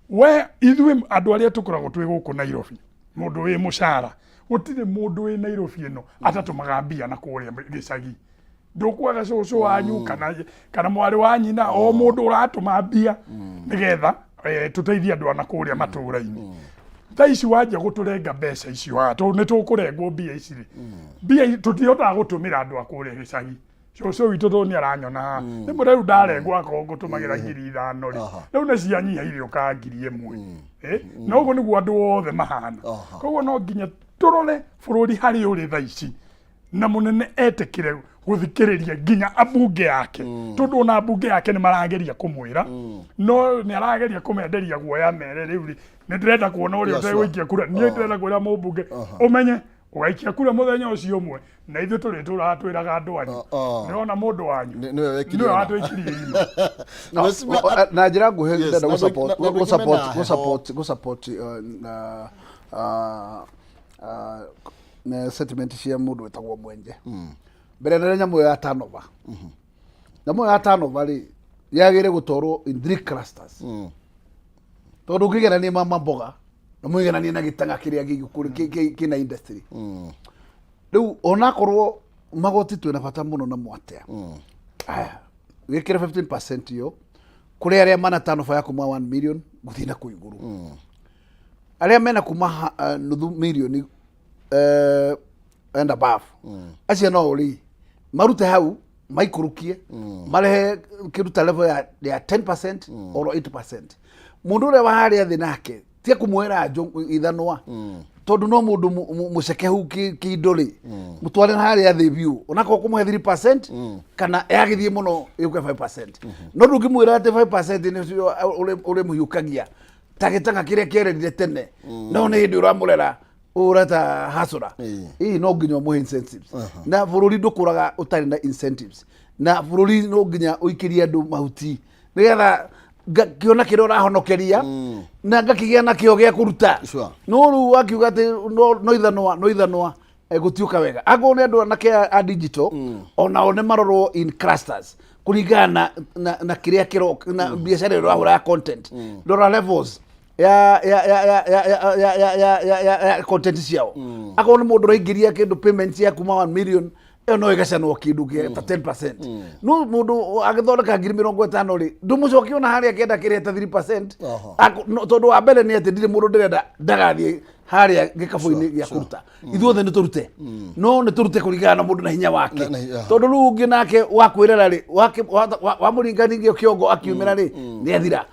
We ithuĩ andũ arĩa tũkoragwo twĩ gũkũ Nairobi, mũndũ wĩ mũcara, gũtirĩ mũndũ wĩ Nairobi ĩno atatũmaga mbia na kũrĩa gĩcagi. Ndũkwaga cũcũ wanyu kana mwarĩ wa nyina, o mũndũ ũratũma mbia nĩgetha tũteithie andũ ana kũrĩa matũra-inĩ. Thaa ici wanjia gũtũrenga mbeca icio haha, tondũ nĩ tũkũrengwo mbia ici rĩ, mbia tũtihotaga gũtũmĩra andũ a kũrĩa gĩcagi. Cũcũ witũ tondũ nĩ aranyona haha, rĩmwe rĩu ndarengwo akorwo ngũtũmagĩra 5000 rĩ, rĩu nĩ cianyiha irĩũkaga 1000. Na ũguo nĩguo andũ othe mahana. Koguo no nginya tũrore bũrũri harĩa ũrĩ thaa ici, na mũnene etĩkĩre gũthikĩrĩria nginya ambunge yake, tondũ ona ambunge yake nĩ marageria kũmwĩra, no nĩ arageria kũmenderia guoya, mere rĩu rĩ, nĩ ndĩrenda kuona ũrĩa ũtegũikia kura. Niĩ ndĩrenda kwĩra mũmbunge, ũmenye ũgaikia kura mũthenya ũcio ũmwe na ithuĩ tũrĩtũraga twĩraga andũ anyu, nĩwona mũndũ wanyu nĩwe wekirie nĩwe ĩno. watũikirie irima. No, na njĩra nguhĩ, ndĩrenda na andũ aingĩ mena heho. gũ-support na na sentiment cia mũndũ wĩtagwo Mwenje. Mbere nene nyamũ ĩyo ya turnover, nyamũ ĩyo ya turnover rĩ, yagĩrĩire gũtwarwo in three clusters, tondũ ũngĩgerania mama mboga na mũigananie na gĩtanga kĩrĩa kĩna industry rĩu, onakorwo magoti twĩna bata mũno namo atĩa. Aya, wĩkĩre 15% iyo kũrĩ arĩa mana turnover ya kuma 1 million gũthiĩ na kũu igũrũ, arĩa mena kuma nuthu milioni and above, acio no rĩ marute hau maikũrũkie, marehe kĩndũ ta level ya 10% or 8%. Mũndũ ũrĩa wa harĩa thĩ nake tia kũmuoera ithanwa, tondũ no mũndũ mũcekehu kĩindo rĩ, mũtware na harĩa thĩ biũ, onakorwo kũmũhe 3% kana yagĩthiĩ mũno yũke 5%. No ndũngĩmwĩra atĩ 5% nĩcio ũrĩmũhiũkagia ta gĩtanga kĩrĩa kĩererire tene, no nĩ hĩndĩ ũramũrera ũreta hasũra. Ĩĩ, no nginya ũmũhe incentives, na bũrũri ndũkũraga ũtarĩ na incentives, na bũrũri no nginya ũikĩrie andũ mahuti nĩgetha ngakĩona kĩrĩa ũrahonokeria na ngakĩgĩa nakĩo gĩa kũruta. No rĩu wakiuga atĩ no ithanwa, no ithanwa, gũtiũka wega. Akorwo nĩ andũ anake a digital, onao nĩ marorwo in clusters kũringana na kĩrĩa kĩro na biacara ĩrĩa ũrahũra ya content. Rora levels ya ya ya ya ya ya ya ya ya ya ya ya content ciao. Akorwo nĩ mũndũ ũraingĩria kĩndũ payment ya kuma 1 million, ĩyo no ĩgacanwo kĩndũ kĩa ta 10%. No mũndũ agĩthondeka 50,000 rĩ, ndũmũcokie ona harĩa kĩenda kĩrĩa ta 3%. Tondũ wa mbere nĩ atĩ ndirĩ mũndũ ndĩrenda ndagathiĩ harĩa gĩkabũ-inĩ gĩa kũruta. Ithuothe nĩ tũrute, no nĩ tũrute kũringana na mũndũ na hinya wake. Tondũ rĩu ũngĩ nake wakwĩrera rĩ, wamũringaringia kĩongo akiumĩra rĩ, nĩ athira.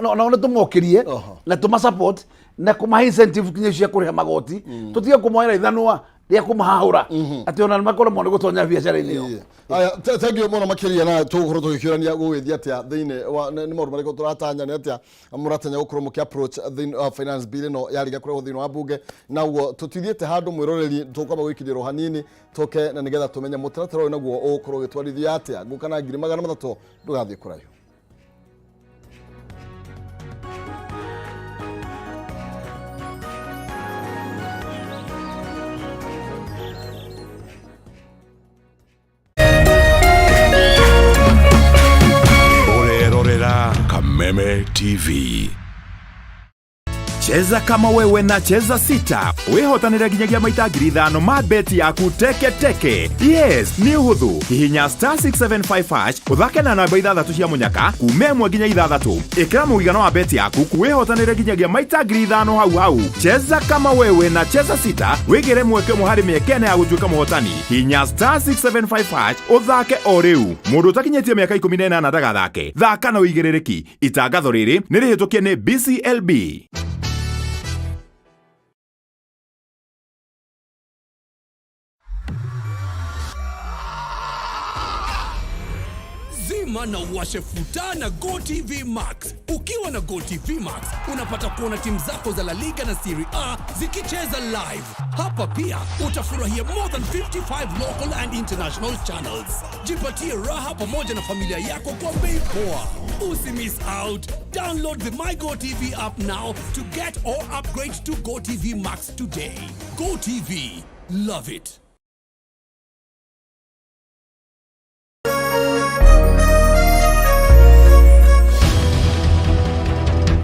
Nao nĩ tũmokĩrie na tũma support na kũmahe incentive nginya cia kũrĩha magoti, tũtige kũmoera ithanwa rĩa kũmahahũra atĩ ona nĩ makorwo nĩ gũtonya biacara-inĩ ĩyo. Aya, thank you mũno makĩria, na tũgũkorwo tũgĩkĩũrania gũgĩthiĩ atĩa thĩinĩ wa nĩ maũndũ marĩkũ tũratanya, nĩ atĩa mũratanya gũkorwo mũkĩ approach thĩinĩ wa finance bill ĩno yarĩkia kũrehwo thĩinĩ wa bunge. Na ũguo tũtithiĩte handũ, mwĩroreri, tũkwamba gũikĩrĩrwo hanini tũke na nĩgetha tũmenye mũtaratara ũyũ naguo ũgũkorwo ũgĩtwarithio atĩa. Ngũka na 300,000, ndũgathiĩ kũraihu. Ũrerorera Kameme TV. Cheza kama wewe na Cheza Sita wihotanire nginyagia maita 5,000 ma beti yaku teke teke. Yes, nĩ ũhũthũ. Hihinya star 675 hash ũthake na namba ithathatũ cia mũnyaka kuma 1 nginya 6. Ĩkĩra mũigana wa beti yaku wihotanire nginyagia maita 5,000 hau hau. Cheza kama wewe na Cheza Sita wĩgĩre mweke ũmwe harĩ mĩeke ĩna ya gũtuĩka mũhotani. Hihinya star 675 hash ũthake o rĩu. Mũndũ ũtakinyĩtie mĩaka 18 ndagathake. Thaka na ũigĩrĩrĩki. Itangatho rĩrĩ nĩ rĩhĩtũkie nĩ BCLB. Zima na uwashe futa na GoTV Max. Ukiwa na GoTV Max unapata kuona timu zako za La Liga na Serie A zikicheza live. Hapa pia utafurahia more than 55 local and international channels. Jipatie raha pamoja na familia yako kwa bei poa. Usi miss out. Download the My GoTV app now to get or upgrade to GoTV Max today. GoTV. Love it.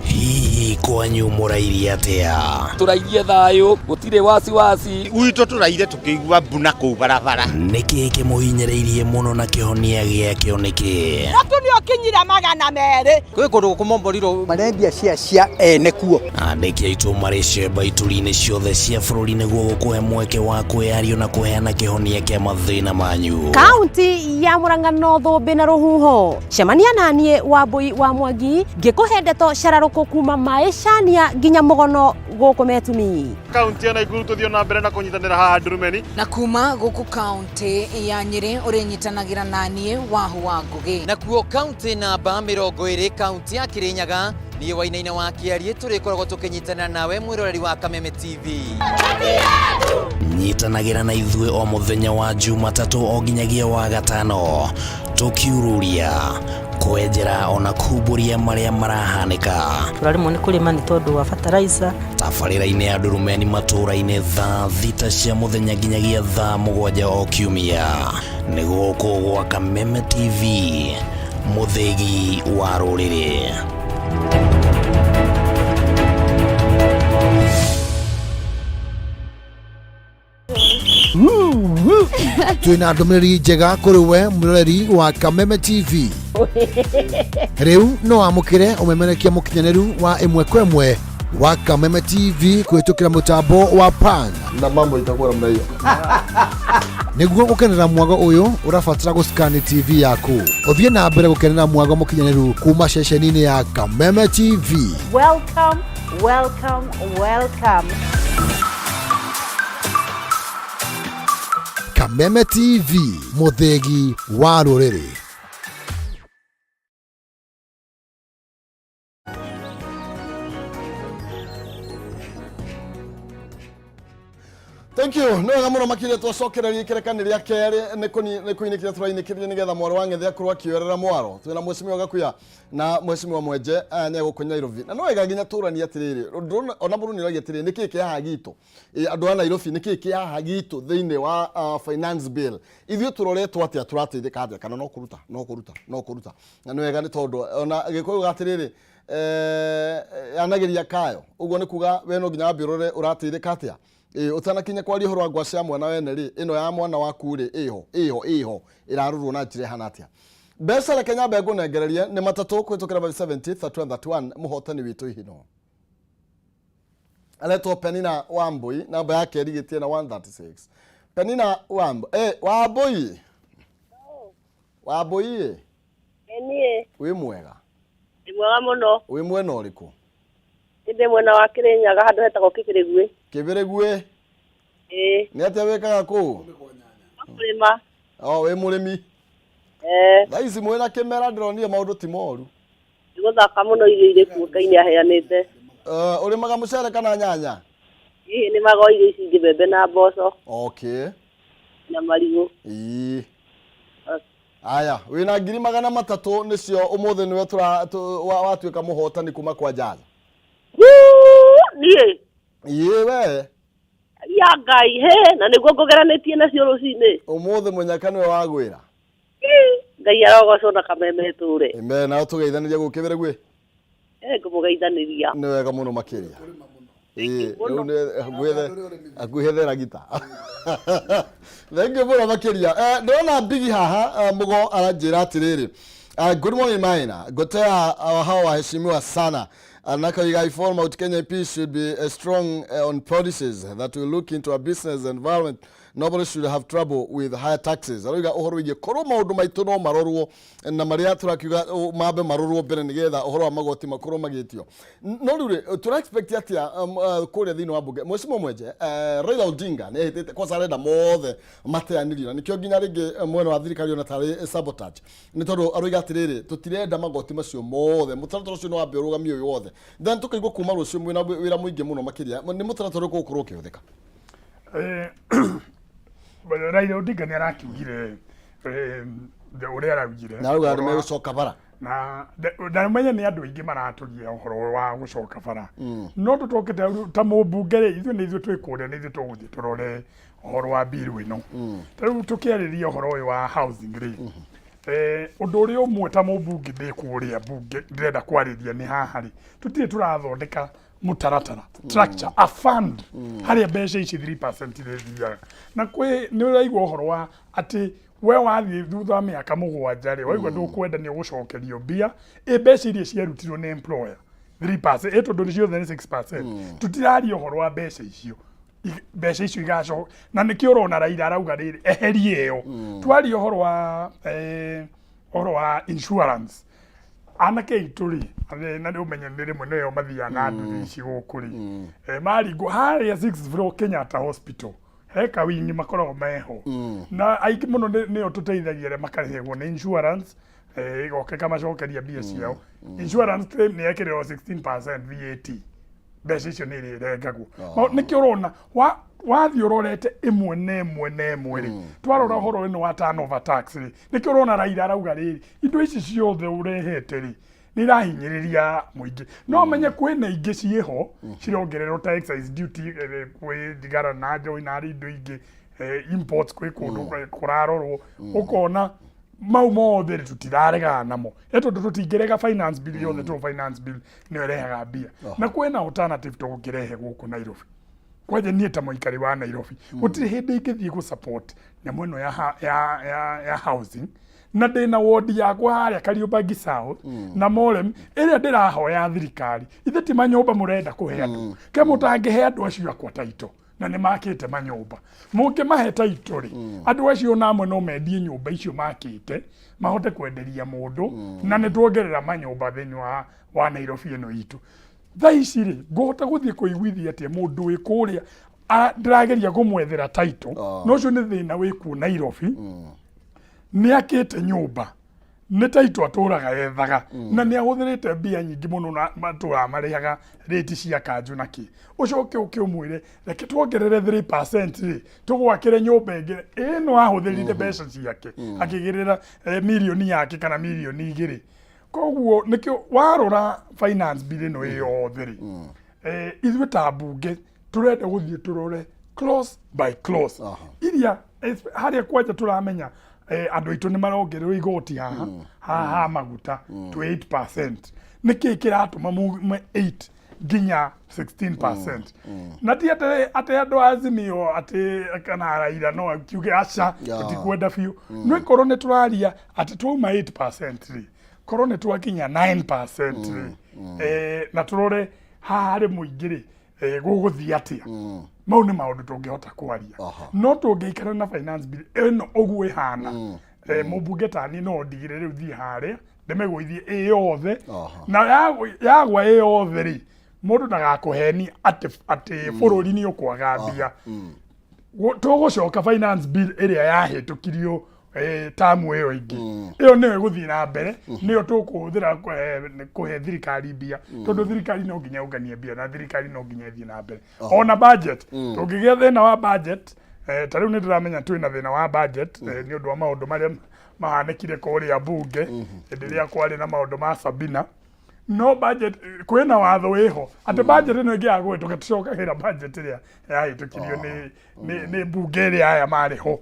Hihi kwanyu mũrairie atĩa? Tũrairie thayũ, gũtirĩ wasiwasi. Gwitũ tũraire tũkĩigua mbuna kũu barabara. Nĩkĩ kĩmũhinyĩrĩirie mũno na kĩhonia gĩakĩo nĩkĩ? Mũtu nĩ ũkinyire 200. Kwĩ kũndũ gũkũmomborirwo marendia cia cia ene kuo. Andĩki aitũ marĩ cemba ituri-inĩ ciothe cia bũrũri nĩguo gũkũhe mweke wa kwĩyario na kũheana kĩhonia kĩa mathĩna manyu. Kaunti ya Murang'a no thũmbĩ na rũhuho. Cemania naniĩ Wambui wa Mwangi ngĩkũhe ndeto cararũkũ kuma maĩcania nginya mũgono gũkũ Metumi. Kaunti ya Nakuru tuthiĩ na mbere na kũnyitanĩra haha Ndurumeni. Na kuma gũkũ kaunti ya Nyĩrĩ ũrĩnyitanagĩra naniĩ Wahu wa Ngũgĩ. Nakuo kaunti namba 20 kaunti ya Kirinyaga niĩ Wainaina wa Kĩarie tũrĩkoragwo tũkĩnyitanĩra nawe mwĩroreri wa Kameme TV. Nyitanagĩra na ithuĩ o mũthenya wa Jumatatũ o nginyagia wa gatano tũkiururia kwenjera ona kumbũria marĩa marahanĩka. Tũraremwo nĩ kũrĩma nĩ tondũ wa fertilizer. Tabarĩra-inĩ ya Ndurumeni matũũra-inĩ thaa 6 cia mũthenya nginyagia thaa 7 o kiumia. Nĩ gũkũ gwa Kameme TV, mũthĩgi wa rũrĩrĩ. Twina ndũmĩrĩri njega kũrĩ we mwĩroreri wa Kameme TV. Rĩu no amũkĩre ũmemerekia mũkinyanĩru wa ĩmwe kwa ĩmwe wa Kameme TV kũhĩtũkĩra mũtambo wa Pan. Na mambo itakuwa namna hiyo. Nĩguo gũkenera mwago ũyũ ũrabatara gũscan TV yaku. Ũthiĩ na mbere gũkenera mwago mũkinyanĩru kuma ceceni-inĩ ya Kameme TV. Welcome, welcome, welcome. Kameme TV, mũthĩgi wa rũrĩrĩ. Thank you. Nĩ wega mũno makĩria twacokereria ikerekani rĩa kerĩ nĩ kũinĩkĩria tũrainĩkĩria nĩgetha mwaro wa Ng'ethe akorwo akĩoerera mwaro. Twĩna Mheshimiwa Gakuya na Mheshimiwa Mwenje nĩ egũkũ Nairobi. Na no wega nginya tũranie atĩrĩrĩ, ona mũndũ nĩ oragia atĩrĩrĩ, nĩkĩĩ kĩ haha gitũ? Andũ a Nairobi nĩkĩĩ kĩ haha gitũ thĩinĩ wa finance bill? Ithuĩ tũroretwo atĩa, tũrateithĩka atĩa kana no kũruta, no kũruta, no kũruta. Na nĩ wega nĩ tondũ ona Gĩkũyũ atĩrĩrĩ, anagĩria kayo. Ũguo nĩ kuga we no nginya wambe ũrore ũrateithĩka atĩa. Ũtanakinya kwaria ũhoro wa ngwaci ya mwana wene rĩ, ĩno ya mwana waku rĩ, ĩho ĩho ĩho ĩrarorwo na njĩra ĩhana atĩa. Mbeca reke nyambe ngũnengererie nĩ matatũ kũhĩtũkĩra 570 31 31 mũhotani witũ ihino. Aretwo Penina Wambui, namba yake ĩrigĩtie na 136. Penina Wambui, Wambui. Wambui. Niĩ. Wĩ mwega? Ndĩ mwega mũno. Wĩ mwena ũrĩkũ? Ndĩ mwena wa Kirinyaga handũ hetagwo Kĩbĩrĩguĩ. Kĩbĩrĩguĩ? Ĩĩ. Nĩ atĩa wĩkaga kũu? Kũrĩma. O, wĩ mũrĩmi? Thaa ici mwĩna kĩmera ndĩronire maũndũ ti moru. Nĩ gũthaka mũno irio irĩ kuo Ngai nĩ aheanĩte. Ũrĩmaga mũcere kana nyanya? Ĩĩ nĩmaga irio ici ingĩ mbembe na mboco. Okay. Na marigũ. Ĩĩ. Aya, wĩna 300,000 nĩcio ũmũthĩ nĩwe watuĩka mũhotani kuma kwa Jaza. Niĩ? Ĩĩ we. Ya Ngai, he, na nĩguo ngũgeranĩtie nacio rũcinĩ. Ũmũthĩ mũnyaka nĩwe wagwĩra. Ngai arogocwo na Kameme tũre. Amen, nao tũgeithanĩria gũkũ Kĩbĩrĩguĩ. Ngũmũgeithanĩria. Nĩ wega mũno makĩria. Ĩĩ, rĩu nĩ hakuhĩ theragita. Thengiũ mũno makĩria. Eh, ndĩrona Bigi haha eh, Mũgo aranjĩra atĩrĩrĩ. Good morning Maina. Gotea hao waheshimiwa sana. Nakaiga I fall Mount Kenya MP should be strong on policies that will look into a business environment. Nobody should have trouble with higher taxes. Aroiga ũhoro wĩgiĩ korwo maũndũ maitũ no marorwo na marĩa tũrakiuga mambe marorwo mbere nĩgetha ũhoro wa magoti makorwo magĩtio. No rĩu rĩ, tũra expect atĩa kũrĩa thĩinĩ wa mbunge? Mheshimiwa Mwenje, Raila Odinga nĩ ehĩtĩte kwanza arenda mothe mateanĩrio na nĩkĩo nginya rĩngĩ mwena wa thirikari ona tarĩ sabotage nĩ tondũ aroiga atĩrĩrĩ tũtirenda magoti macio mothe mũtaratara ũcio no wambe ũrũgamio wĩ wothe then tũkaigua kuma rũciũ mwĩna wĩra mũingĩ mũno makĩria nĩ mũtaratara ũrĩkũ ũgũkorwo ũkĩhũthĩka? Raila Odinga nĩ arakiugire ũrĩa araugire. Na arauga andũ megũcoka bara. Na na ũmenye nĩ andũ aingĩ maratũria ũhoro wa gũcoka bara. No tũtokĩte ta mũmbunge rĩ, ithuĩ nĩ ithuĩ twĩ kũrĩa, nĩ ithuĩ tũgũthiĩ tũrore ũhoro wa bill ĩno. Ta rĩu tũkĩarĩria ũhoro ũyũ wa housing rĩ, ũndũ ũrĩa ũmwe ta mũmbunge ndĩ kũrĩa mbunge ndĩrenda kwarĩria nĩ haha rĩ, tũtirĩ tũrathondeka mũtaratara structure a fund harĩa mbeca ici 3% irĩthiaga. Na kwĩ nĩ ũraigua ũhoro wa atĩ we wathiĩ thutha wa mĩaka 7 rĩ, waigua ndũkwenda nĩ ũgũcokerio mbia, ĩ mbeca iria ciarutirwo nĩ employer 3%, ĩ tondũ ciothe nĩ 6%. Tũtiraria ũhoro wa mbeca icio. Mbeca icio igacoka na nĩkĩo ũrona Raila arauga rĩrĩ eherie ĩyo. Twaria ũhoro wa ũhoro wa insurance, anake aitũ rĩ, na nĩ ũmenye nĩ rĩmwe nĩyo mathiaga na nduthi ici gũkũ rĩ, maringwo harĩa sixth floor Kenyatta Hospital he kawingi makoragwo meho na aingĩ mũno nĩo tũteithagia arĩa makarĩhagwo nĩ insurance, ĩgoka ĩkamacokeria mbia ciao. Insurance claim nĩ yekĩrĩrwo 16% VAT, mbeca icio nĩ irĩrengagwo. Nĩkĩo ũrona wathiĩ ũrorete ĩmwe na ĩmwe na ĩmwe rĩ, twarora ũhoro ĩno wa turnover tax rĩ, nĩkĩo ũrona Raila arauga rĩrĩ, indo ici ciothe ũrehete rĩ, nĩ irahinyĩrĩria mũingĩ. No menye kwĩna ingĩ ciĩho cirongererwo ta excise duty, kwĩ thigara na njohi na indo ingĩ, imports kwĩ kũndũ kũrarorwo, ũkona mau mothe rĩ tũtiraregana namo, ĩ tondũ tũtingĩrega finance bill yothe, tondũ finance bill nĩyo ĩrehaga mbia. Na kwĩna alternative tũngĩrehe gũkũ Nairobi. Kwanja niĩ ta mũikari wa Nairobi, gũtirĩ hĩndĩ ingĩthiĩ gũ support nyamũ ĩno ya housing na ndĩna wodi yakwa harĩa Kariobangi South na Morem ĩrĩa ndĩrahoya thirikari, ithe ti manyũmba mũrenda kũhe andũ, ke mũtangĩhe andũ acio akwa taito na nĩ makĩte manyũmba, mũngĩmahe taito rĩ, andũ acio ona amwe no mendie nyũmba icio makĩte mahote kwenderia mũndũ, na nĩ tuongerera manyũmba thĩinĩ wa Nairobi ĩno itũ. Thaa ici rĩ, ngũhota gũthiĩ kũiguithia atĩa mũndũ wĩ kũrĩa ndĩrageria kũmwethera title? No ũcio nĩ thĩna wĩ kuo Nairobi. Nĩ akĩte nyũmba, nĩ title atũraga ethaga, na nĩ ahũthĩrĩte mbia nyingĩ mũno na matũraga marĩhaga rĩti cia kanjũ na kĩ. Ũcoke ũke ũmwĩre reke tuongerere 3% rĩ, tũgwakĩre nyũmba ĩngĩ ĩno ahũthĩrire mbeca ciake akĩgĩrĩra mirioni yake kana mirioni 2. Koguo nĩkĩo warora finance bill ĩno ĩ yothe rĩ, ithuĩ ta mbunge tũrenda gũthiĩ tũrore clause by clause iria harĩa kwanja tũramenya andũ aitũ nĩ marongererwo igoti haha haha maguta to 8%. Nĩkĩ kĩratũma mume 8 nginya 16%? Na ti atĩ andũ a Azimio atĩ kana Raila no kiuge aca, tũtikwenda biũ. No ikorwo nĩ tũraria atĩ twauma 8% rĩ, korwo nĩ twakinya 9% rĩ, na tũrore haha harĩ mũingĩ rĩ, gũgũthiĩ atĩa. Mau nĩ maũndũ tũngĩhota kwaria. No tũngĩikara na finance bill ĩno ũguo ĩhana, mũmbunge tani no ndigire rĩu thiĩ harĩa ndĩmĩgũithie ĩ yothe, na yagwa ĩ yothe rĩ, mũndũ ndagakũheni atĩ bũrũri nĩ ũkwaga mbia. Tũgũcoka finance bill ĩrĩa yahĩtũkirio tamu ĩyo ĩngĩ, ĩyo nĩyo ĩgũthiĩ na mbere, nĩyo tũkũhũthĩra kũhe thirikari mbia, tondũ thirikari no nginya ĩũnganie mbia na thirikari no nginya ĩthiĩ na mbere. Ona budget, tũngĩgĩa thĩna wa budget, ta rĩu nĩ ndĩramenya twĩna thĩna wa budget nĩ ũndũ wa maũndũ marĩa mahanĩkire kũrĩa mbunge hĩndĩ ĩrĩa kwarĩ na maũndũ ma Sabina. No budget kwĩna watho wĩho atĩ budget ĩno ĩngĩaga kũhĩtũka, tũcokagĩra budget ĩrĩa yahĩtũkirio nĩ mbunge ĩrĩa aya marĩ ho.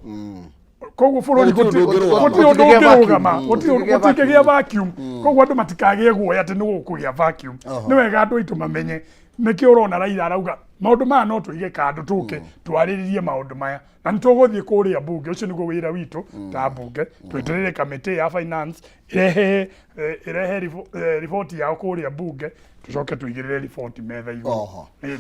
Koguo bũrũri Gũtirĩ ũndũ ũngĩrũgama. gũtirĩ ũndũ Gũtingĩgĩa ũngĩrũgama, vacuum. gũtirĩ Gũtingĩgĩa gũtingĩgĩa vacuum. Koguo andũ matikagĩe guoya atĩ nĩ gũkũgĩa vacuum. Nĩ wega andũ aitũ mamenye nĩkĩo ũrona Raila arauga maũndũ maya no tũige kando tũke twarĩrĩrie maũndũ maya na nĩ tũgũthiĩ kũrĩa mbunge. Ũcio nĩguo wĩra witũ ta mbunge, tweterere kamĩtĩ ya finance ĩrehe ĩrehe riboti yao kũrĩa mbunge, tũcoke tũigĩrĩre riboti metha igũrũ. Ĩĩ.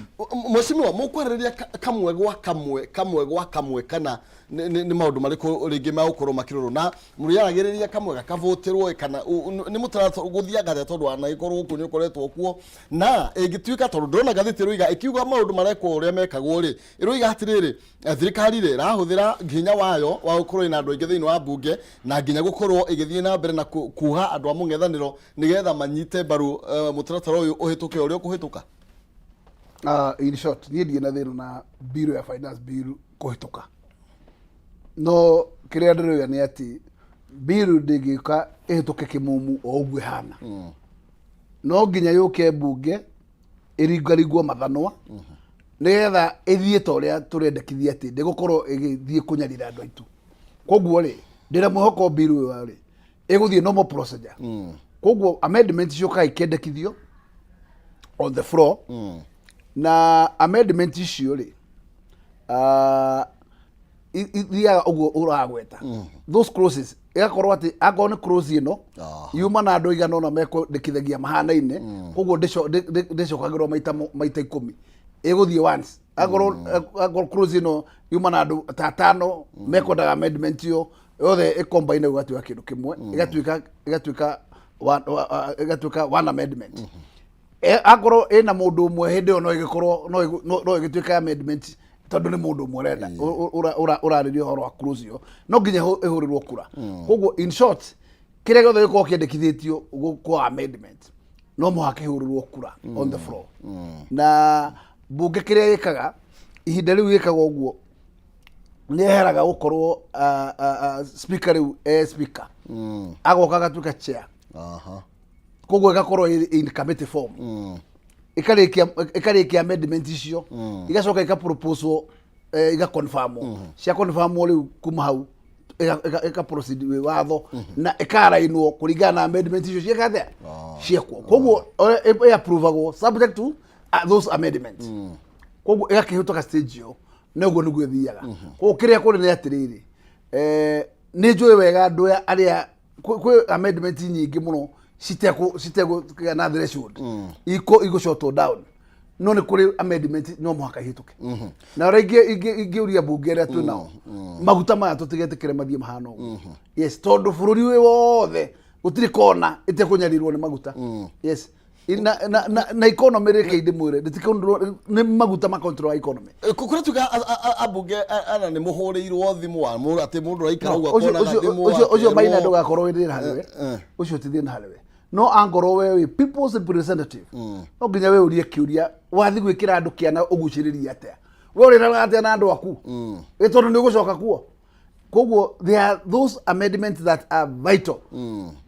Mheshimiwa, mũkwarĩrĩria kamwe gwa kamwe, kamwe gwa kamwe, kana nĩ maũndũ marĩkũ rĩngĩ megũkorwo makĩrorwo na mũrĩaragĩrĩria kamwe gakavũtĩrwo, kana nĩ mũtaratara gũthiaga atĩa, tondũ wanagĩkorwo gũkũ nĩ ũkoretwo kuo na ĩngĩtuĩka, tondũ ndĩrona ngathĩti ĩroiga ĩkiuga maũndũ marekwo ũrĩa mekagwo rĩ, ĩroiga atĩrĩrĩ, thirikari rĩ ĩrahũthĩra hinya wayo wa gũkorwo ĩna andũ aingĩ thĩinĩ wa mbunge na nginya gũkorwo ĩgĩthiĩ na mbere na kuha andũ a mũng'ethanĩro nĩgetha manyite mbaru mũtaratara ũyũ ũhĩtũke ũrĩa ũkũhĩtũka. In short, niĩ ndirĩ na thĩna na bill ya finance bill kũhĩtũka, no kĩrĩa ndĩroiga nĩ atĩ bill ndĩngĩũka ĩhĩtũke kĩmumu o ũguo ĩhana. No nginya yũke mbunge ĩringaringwo mathanwa nĩgetha ĩthiĩ ta ũrĩa tũrendekithia, atĩ ndĩgũkorwo ĩgĩthiĩ kũnyarira andũ aitũ. Koguo rĩ, ndĩna mwĩhoko bill ĩyo rĩ ĩgũthiĩ normal procedure. Koguo amendment ciũkaga ikĩendekithio on the floor, na amendment icio rĩ ithiaga ũguo ũragweta those clauses, ĩgakorwo atĩ akorwo nĩ clause ĩno yuma na andũ aigana ũna mekwendekithagia mahanaine, koguo ndĩcokagĩrwo maita 10, ĩgũthiĩ once. Akorwo clause ĩno yuma na andũ ta atano mekwendaga amendment ĩyo yothe, ĩkombaine gũgatuĩka kĩndũ kĩmwe, ĩgatuĩka one amendment. Akorwo ĩna mũndũ ũmwe, hĩndĩ ĩyo no ĩgĩkorwo no ĩgĩtuĩka amendment tondũ nĩ mũndũ ũmwe ũrenda ũrarĩria ũhoro wa clause ĩyo, no nginya ĩhũrĩrwo kura. Koguo in short, kĩrĩa gĩothe gĩkorwo kĩendekithĩtio kwa amendment no mũhaka kĩhũrĩrwo kura on the floor. Na mbunge kĩrĩa ĩkaga ihinda rĩu ĩkaga ũguo nĩ eheraga gũkorwo speaker rĩu e speaker, agoka agatuĩka chair. Koguo ĩgakorwo ĩ in committee form, ĩkarĩkia amendment icio, igacoka ikaproposwo, igaconfirmwo. Cia confirmwo rĩu, kuma hau ĩka proceed wĩ watho na ĩkarainwo kũringana na amendment icio ciĩka atĩa ciekwo. Koguo ĩ approvagwo subject to those amendments. Koguo ĩgakĩhĩtũka stage ĩyo, na ũguo nĩguo ĩthiaga. Koguo kĩrĩa kũrĩ nĩ atĩrĩrĩ, nĩ njũĩ wega andũ aya arĩa kwĩ amendment nyingĩ mũno citekũgĩa na threshold igũcotwo down, no nĩ kũrĩ amendment no mũhaka ihĩtũke. Na ũrĩa ingĩũria mbunge arĩa twĩ nao, maguta maya tũtigetĩkĩre mathiĩ mahana ũguo. Yes, tondũ bũrũri wĩ wothe gũtirĩ kona ĩtekũnyarirwo nĩ maguta. Yes, na economy, reke ndĩmwĩre, nĩ maguta ma control economy. Kũrĩa tuga ambunge ana nĩ mũhũrĩirwo thimũ wa mũndũ atĩ mũndũ araikara ũguo akonaga thimũ ũcio maina ndũgakorwo wĩ thĩna harĩ we. Ũcio ti thĩna harĩ we, no angorwo we wĩ people's representative, no nginya we ũrie kĩũria, wathi gwĩkĩra andũ kĩana ũgucĩrĩrie atĩa? We ũrĩranaga atĩa na andũ aku? Ĩ tondũ nĩ ũgũcoka kuo. Koguo there are those amendments that are vital.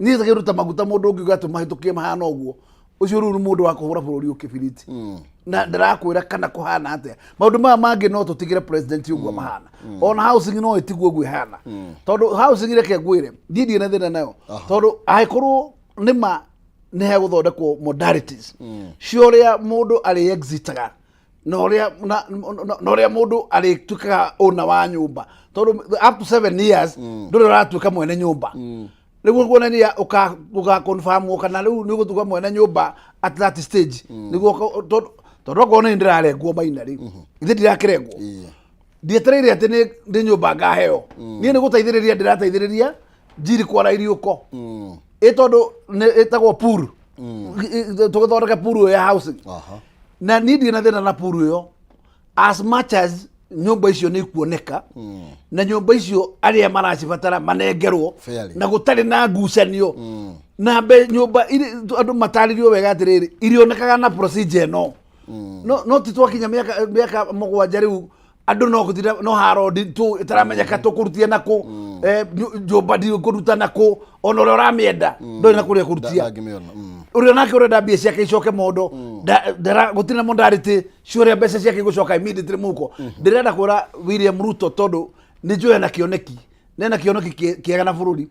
Niĩ kĩndũ ta maguta, mũndũ ũngiuga atĩ mahĩtũkie mahana ũguo, ũcio rĩu nĩ mũndũ wa kũhũra bũrũri ũkĩbiriti. Na ndĩrakwĩra kana kũhana atĩa, maũndũ maya mangĩ no tũtigĩre president ũguo mahana. Ona housing no ĩtigwo ũguo ĩhana, tondũ housing, reke ngwĩre, niĩ ndirĩ na thĩna nayo, tondũ angĩkorwo nĩma nĩ hegũthondekwo modalities cia ũrĩa mũndũ arĩ exitaga na ũrĩa mũndũ arĩtuĩkaga owner wa nyũmba, tondũ up to 7 years ndũrĩ ũratuĩka mwene nyũmba. Rĩu kuonania ũka confirm kana rĩu nĩ ũgũtuĩka mwene nyũmba at that stage, nĩguo tondũ okorwo nĩ ndĩrarengwo maina rĩu, ithe ndirakĩrengwo, ndietereire atĩ nĩ nyũmba ngaheo. Niĩ nĩ gũteithĩrĩria ndĩrateithĩrĩria njiri kwara iriũko, ĩ tondũ nĩ ĩtagwo pool, tũgĩthondeke pool ĩyo ya housing. Na niĩ ndirĩ na thĩna na pool ĩyo as much as nyũmba icio nĩ ikuoneka, na nyũmba icio arĩa maracibatara manengerwo Fairly. na gũtarĩ na ngucanio, na mbe nyũmba andũ matarĩrio wega atĩrĩrĩ, irionekaga na procedure ĩno. No ti twakinya mĩaka 7 rĩu, andũ no gũtinda no haro nditũ ĩtaramenyeka tũkũrutia nakũ, nyũmba ndikũruta nakũ, ona ũrĩa ũramĩenda ndũrĩ na kũrĩa kũrutia. Ndangĩmĩona. Ũrĩa nake ũrenda mbia ciake icoke mondo, gũtirĩ na modality cia ũrĩa mbeca ciake igũcoka immediately mũhuko. Ndĩrenda kwĩra William Ruto, tondũ nĩ njũĩ na kĩoneki. Nena kĩoneki kĩega na bũrũri.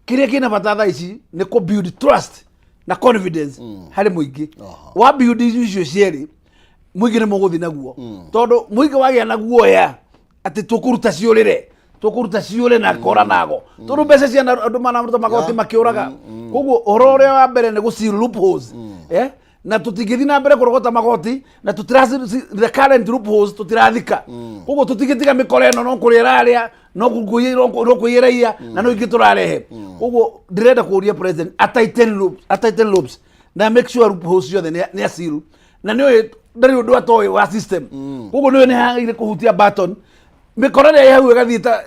Kĩrĩa kĩna bata thaa ici nĩ kũ build trust na confidence harĩ mũingĩ. Wa build icio cierĩ, mũingĩ nĩ mũgũthiĩ naguo, tondũ mũingĩ wagĩa na guoya atĩ tũkũruta ciũrĩre, tũkũruta ciũre na kora nago, tondũ mbeca ciana andũ manaruta magoti makĩũraga. Koguo ũhoro ũrĩa wa mbere nĩ gũ seal loopholes, eh? Na tũtingĩthiĩ na mbere kũrogota magoti na tũtira the current loopholes tũtirathika. Koguo tũtingĩtiga mĩkora ĩno no kũrĩa ĩrarĩa, no kũiyĩra iya na no ingĩ tũrarehe. Koguo ndĩrenda kũria president a tighten loops, a tighten loops na make sure loopholes ciothe nĩ asiru, na nĩ ũĩ ndarĩ ũndũ atoĩ wa system. Koguo nĩ ũĩ nĩ hagĩrĩire kũhutia button, mĩkora ĩrĩa ĩ hau ĩgathiĩ ta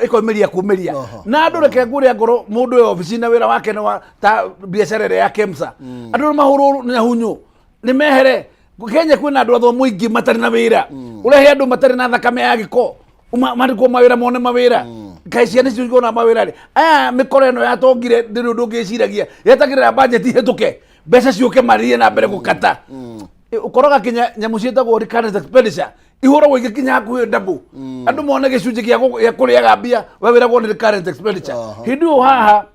ĩkoimĩria kumĩria na andũ. Reke ngũrĩa ngoro mũndũ wĩ obici na wĩra wake nĩ wa ta biacara ĩrĩa ya KEMSA, andũ nĩ mahũrwo nyahunyũ nĩ mehere. Kenya kwĩna andũ athomu aingĩ matarĩ na wĩra. Ũrehe andũ matarĩ na thakame ya gĩko mandĩkwo mawĩra, mone mawĩra. Kaĩ ciana icio ikona mawĩra rĩ? Aya mĩkora ĩno yatongire ndĩrĩ ũndũ ũngĩciragia, yetagĩrĩra budget ihĩtũke, mbeca ciũke, marie na mbere gũkata. Ũkoraga kinya nyamũ ciĩtagwo recurrent expenditure ihũragwo igĩkinya hakuhĩ double, andũ mone gĩcunjĩ gĩa kũrĩaga mbia we wĩragwo nĩ recurrent expenditure. Hĩndĩ ĩyo haha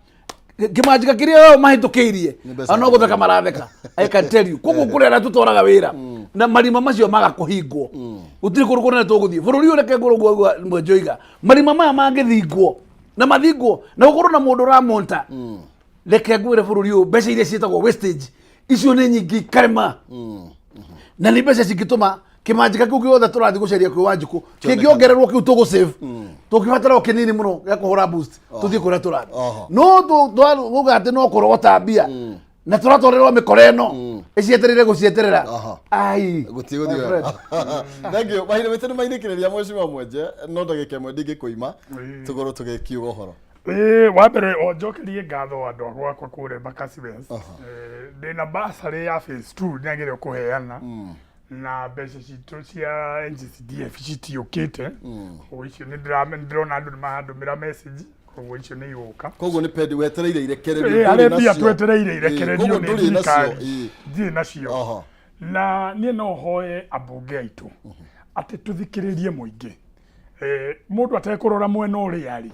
kĩmanjĩka kĩrĩa o mahĩtũkĩirie mbeca. No gũtheka maratheka, I can tell you. Koguo kũrĩ arĩa tũtwaraga wĩra na marima macio maga kũhingwo, gũtirĩ kũndũ kũnene tũgũthiĩ bũrũri ũyũ. Reke ngũrũ guo mwenjoiga, marima maya mangĩthingwo na mathingwo na gũkorwo na mũndũ ũramonta, reke ngwĩre, bũrũri ũyũ mbeca iria ciĩtagwo wastage icio nĩ nyingĩ ikarema, na nĩ mbeca cingĩtũma kĩmanjĩka kĩu gĩothe tũrathiĩ gũcaria kwĩ Wanjikũ kĩngĩongererwo kĩu tũgũsave, tũngĩbatara o kĩnini mũno gĩa kũhũra boost tũthiĩ kũrĩa tũrathiĩ. No kuga atĩ no kũrogota mbia na tũratwarĩrwo mĩkora ĩno ĩcietereire gũcieterera, ai. Gũtirĩ My gũthiĩ friend. wega. Thank you. Mahinda maitũ nĩ mainĩkĩrĩria, mheshimiwa Mwenje, no ndagĩka ĩmwe ndingĩkũima tũkorwo tũgĩkiuga ũhoro. Ĩĩ, wa mbere o njokerie ngatho andũ a gwakwa kũrĩa Embakasi West. Ndĩna bursary ya phase 2 nĩagĩrĩirwo kũheana na mbeca citũ cia NGCDF citiũkĩte. Koguo icio nĩ ndĩrona andũ nĩ marandũmĩra message, koguo icio nĩ igũka. Koguo nĩ pendi wetereire irekererio? Ĩĩ, ndũrĩ harĩ mbia nacio. twetereire Ĩĩ, irekererio koguo nĩ ndũrĩ nacio. thirikari. Ĩĩ. Ndirĩ nacio. Na niĩ no hoe ambunge aitũ atĩ tũthikĩrĩrie mũingĩ. Mũndũ atekũrora mwena ũrĩa arĩ.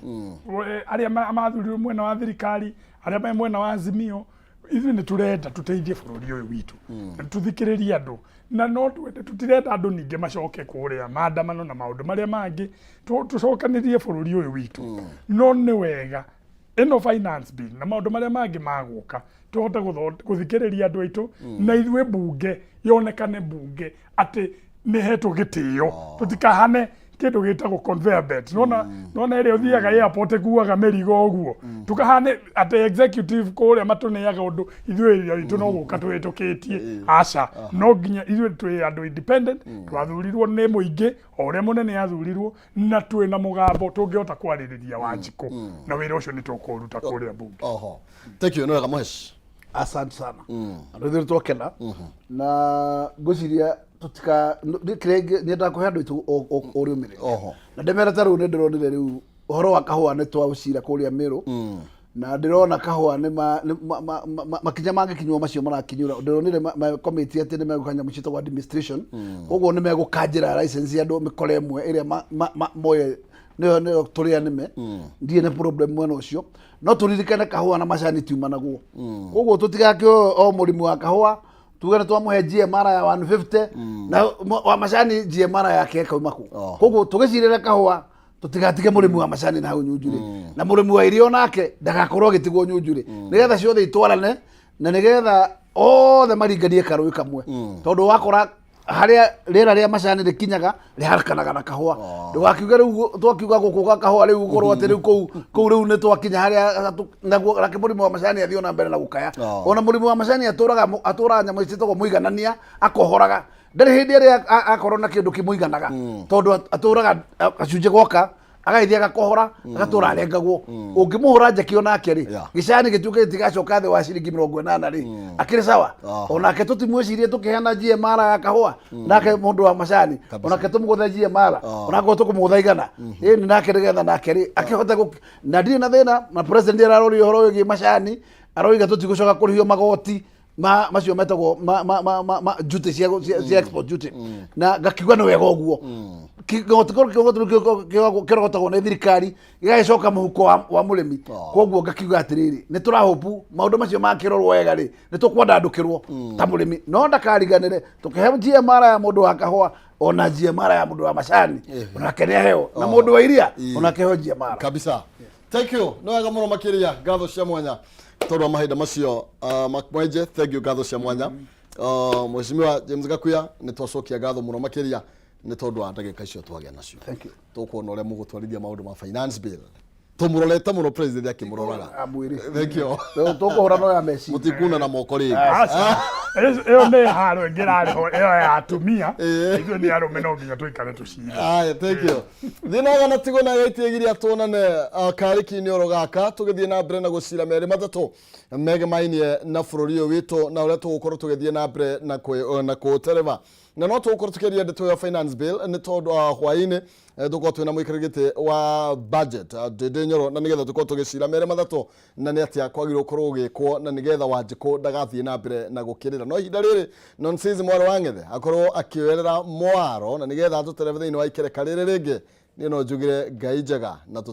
Arĩa mathurirwo mwena wa thirikari, arĩa me mwena wa Azimio, ithuĩ nĩ tũrenda tũteithie bũrũri ũyũ witũ na tũthikĩrĩrie andũ, na no twende, tũtirenda andũ ningĩ macoke kũrĩa maandamano na maũndũ marĩa mangĩ. Tũcokanĩrie bũrũri ũyũ witũ. No nĩ wega ĩno finance bill na maũndũ marĩa mangĩ magũka tũhote gũthikĩrĩria andũ aitũ, na ithuĩ mbunge yonekane mbunge atĩ nĩ hetwo gĩtĩo, tũtikahane kĩndũ gĩtagwo conveyor belt. Nona nona ĩrĩa ũthiaga airport ĩkuaga mĩrigo ũguo, tũkahane atĩ executive kũrĩa matũneaga ũndũ, ithuĩ wĩra witũ no gũka tũhĩtũkĩtie. Aca, no nginya ithuĩ twĩ andũ independent, twathurirwo nĩ mũingĩ o ũrĩa mũnene athurirwo, na twĩ na mũgambo tũngĩhota kwarĩrĩria Wanjikũ, na wĩra ũcio nĩ tũkũruta kũrĩa mbunge. Oho, thank you. Nĩ wega, Mũhesh. Asante sana. Andũ ithuĩ twakena na ngwĩciria tũtika kĩrĩa nyendaga kũhe andũ aitũ ũrĩũmĩrĩria na ndĩmere ta rĩu nĩ ndĩronire rĩu ũhoro wa kahũa nĩ twaũcira kũrĩa Mĩrũ, na ndĩrona kahũa nĩ makinya mangĩkinywo macio marakinyũra. Ndĩronire komiti atĩ nĩ megũka nyamũ ciĩtagwo administration, koguo nĩ megũkanjĩra license ya andũ mĩkora ĩmwe ĩrĩa moye nĩyo tũrĩa nĩme. Ndirĩ na problem mwena ũcio, no tũririkane kahũa na macani tiumanagwo. Koguo tũtigake o mũrĩmi wa kahũa tuge nĩ twamũhe GMR ya 150 na wa macani GMR yake ĩkauma kũ? Koguo tũgĩcirĩre kahũa, tũtigatige mũrĩmi wa macani na hau nyunjurĩ, na mũrĩmi wa irio nake ndagakorwo agĩtigwo nyunjurĩ, nĩgetha ciothe itwarane na nĩgetha othe maringanie karũĩ kamwe, tondũ wakora harĩa rĩera rĩa macani rĩkinyaga rĩharakanaga na kahũa. Ndũgakiuge rĩu twakiuga gũkũ gwa kahũa rĩu gũkorwo atĩ rĩu kũu kũu rĩu nĩ twakinya harĩa naguo, nake mũrĩmi wa macani athiĩ ona mbere na gũkaya. Ona mũrĩmi wa macani atũraga nyamũ ciĩtagwo mũiganania, akohoraga, ndarĩ hĩndĩ ĩrĩa akorwo na kĩndũ kĩmũiganaga, tondũ atũraga gacunjĩ goka agagĩthiĩ agakohora, agatũra arengagwo. Ũngĩmũhũra njeki onake rĩ, gĩcani gĩtuĩke gĩtigacoka thĩ wa ciringi 80 rĩ, akĩrĩ sawa. Onake tũtimwĩcirie tũkĩheana GMR ya kahũa, nake mũndũ wa macani onake tũmũgũthe GMR, onakorwo tũkũmũgũtha 100 ĩni nake, nĩgetha nake rĩ akĩhote na ndirĩ na thĩna na president araroria ũhoro wĩgiĩ macani, aroiga tũtigũcoka kũrĩhio magoti. Ma macio metagwo ma ma ma ma, ma duty cia cia, cia export duty na ngakiuga nĩ wega ũguo. Kĩgoti kĩu kĩrogotagwo nĩ thirikari gĩgagĩcoka mũhuko wa, wa mũrĩmi. Koguo ngakiuga atĩrĩrĩ, nĩ tũrahopu maũndũ macio makĩrorwo wega rĩ, nĩ tũkwandandũkĩrwo ta mũrĩmi, no ndakariganĩre tũkĩhe GMR ya mũndũ wa kahũa, ona GMR ya mũndũ wa macani onake nĩ aheo, na mũndũ wa iria onake aheo GMR. Kabisa, thank you, nĩ wega mũno makĩria. Ngatho cia mwanya tondũ wa mahinda macio. Mark Mwenje, thank you, ngatho cia mwanya. Mheshimiwa James Gakuya, nĩ twacokia ngatho mũno makĩria nĩ tondũ wa ndagĩka icio twagĩa nacio. Thank you. Tũkuona ũrĩa mũgũtwarithia maũndũ ma finance bill. Tũmũrorete mũno president akĩmũroraga. Amwĩrĩ. Thank you. Tũkũhũra no ya meci. Mũtikuna na moko rĩngĩ. Aca. Ĩyo nĩ haro ĩngĩ ĩrarĩ ho, ĩyo ya atumia. Ithuĩ nĩ arũme, no nginya tũikare tũcire. Aya, thank you. Thiĩ na gana tigo na gaitiĩgiria tuonane karĩki-inĩ oro gaka, tũgĩthiĩ na mbere na gũcira merĩ matatũ megemainie na bũrũri ũyũ witũ na ũrĩa tũgũkorwo tũgĩthiĩ na mbere na na kũũtereba, na no tũgũkorwo tũkĩaria ndeto ya finance bill nĩ tondũ hwaĩ-inĩ tũkorwo twĩna mũikarĩri gĩtĩ wa budget, Ndĩndĩ Nyoro, na nĩgetha tũkorwo tũgĩcira merĩ matatũ na nĩ atĩa kwagĩrĩirwo gũkorwo gũgĩkwo na nĩgetha Wanjikũ ndagathiĩ na mbere na gũkĩrĩra. No ihinda rĩrĩ Nonsizi mwarĩ wa Ng'ethe akorwo akĩoerera mwaro na nĩgetha atũterebe thĩinĩ wa ikereka rĩrĩ rĩngĩ. Niĩ no njugire Ngai njega na tũ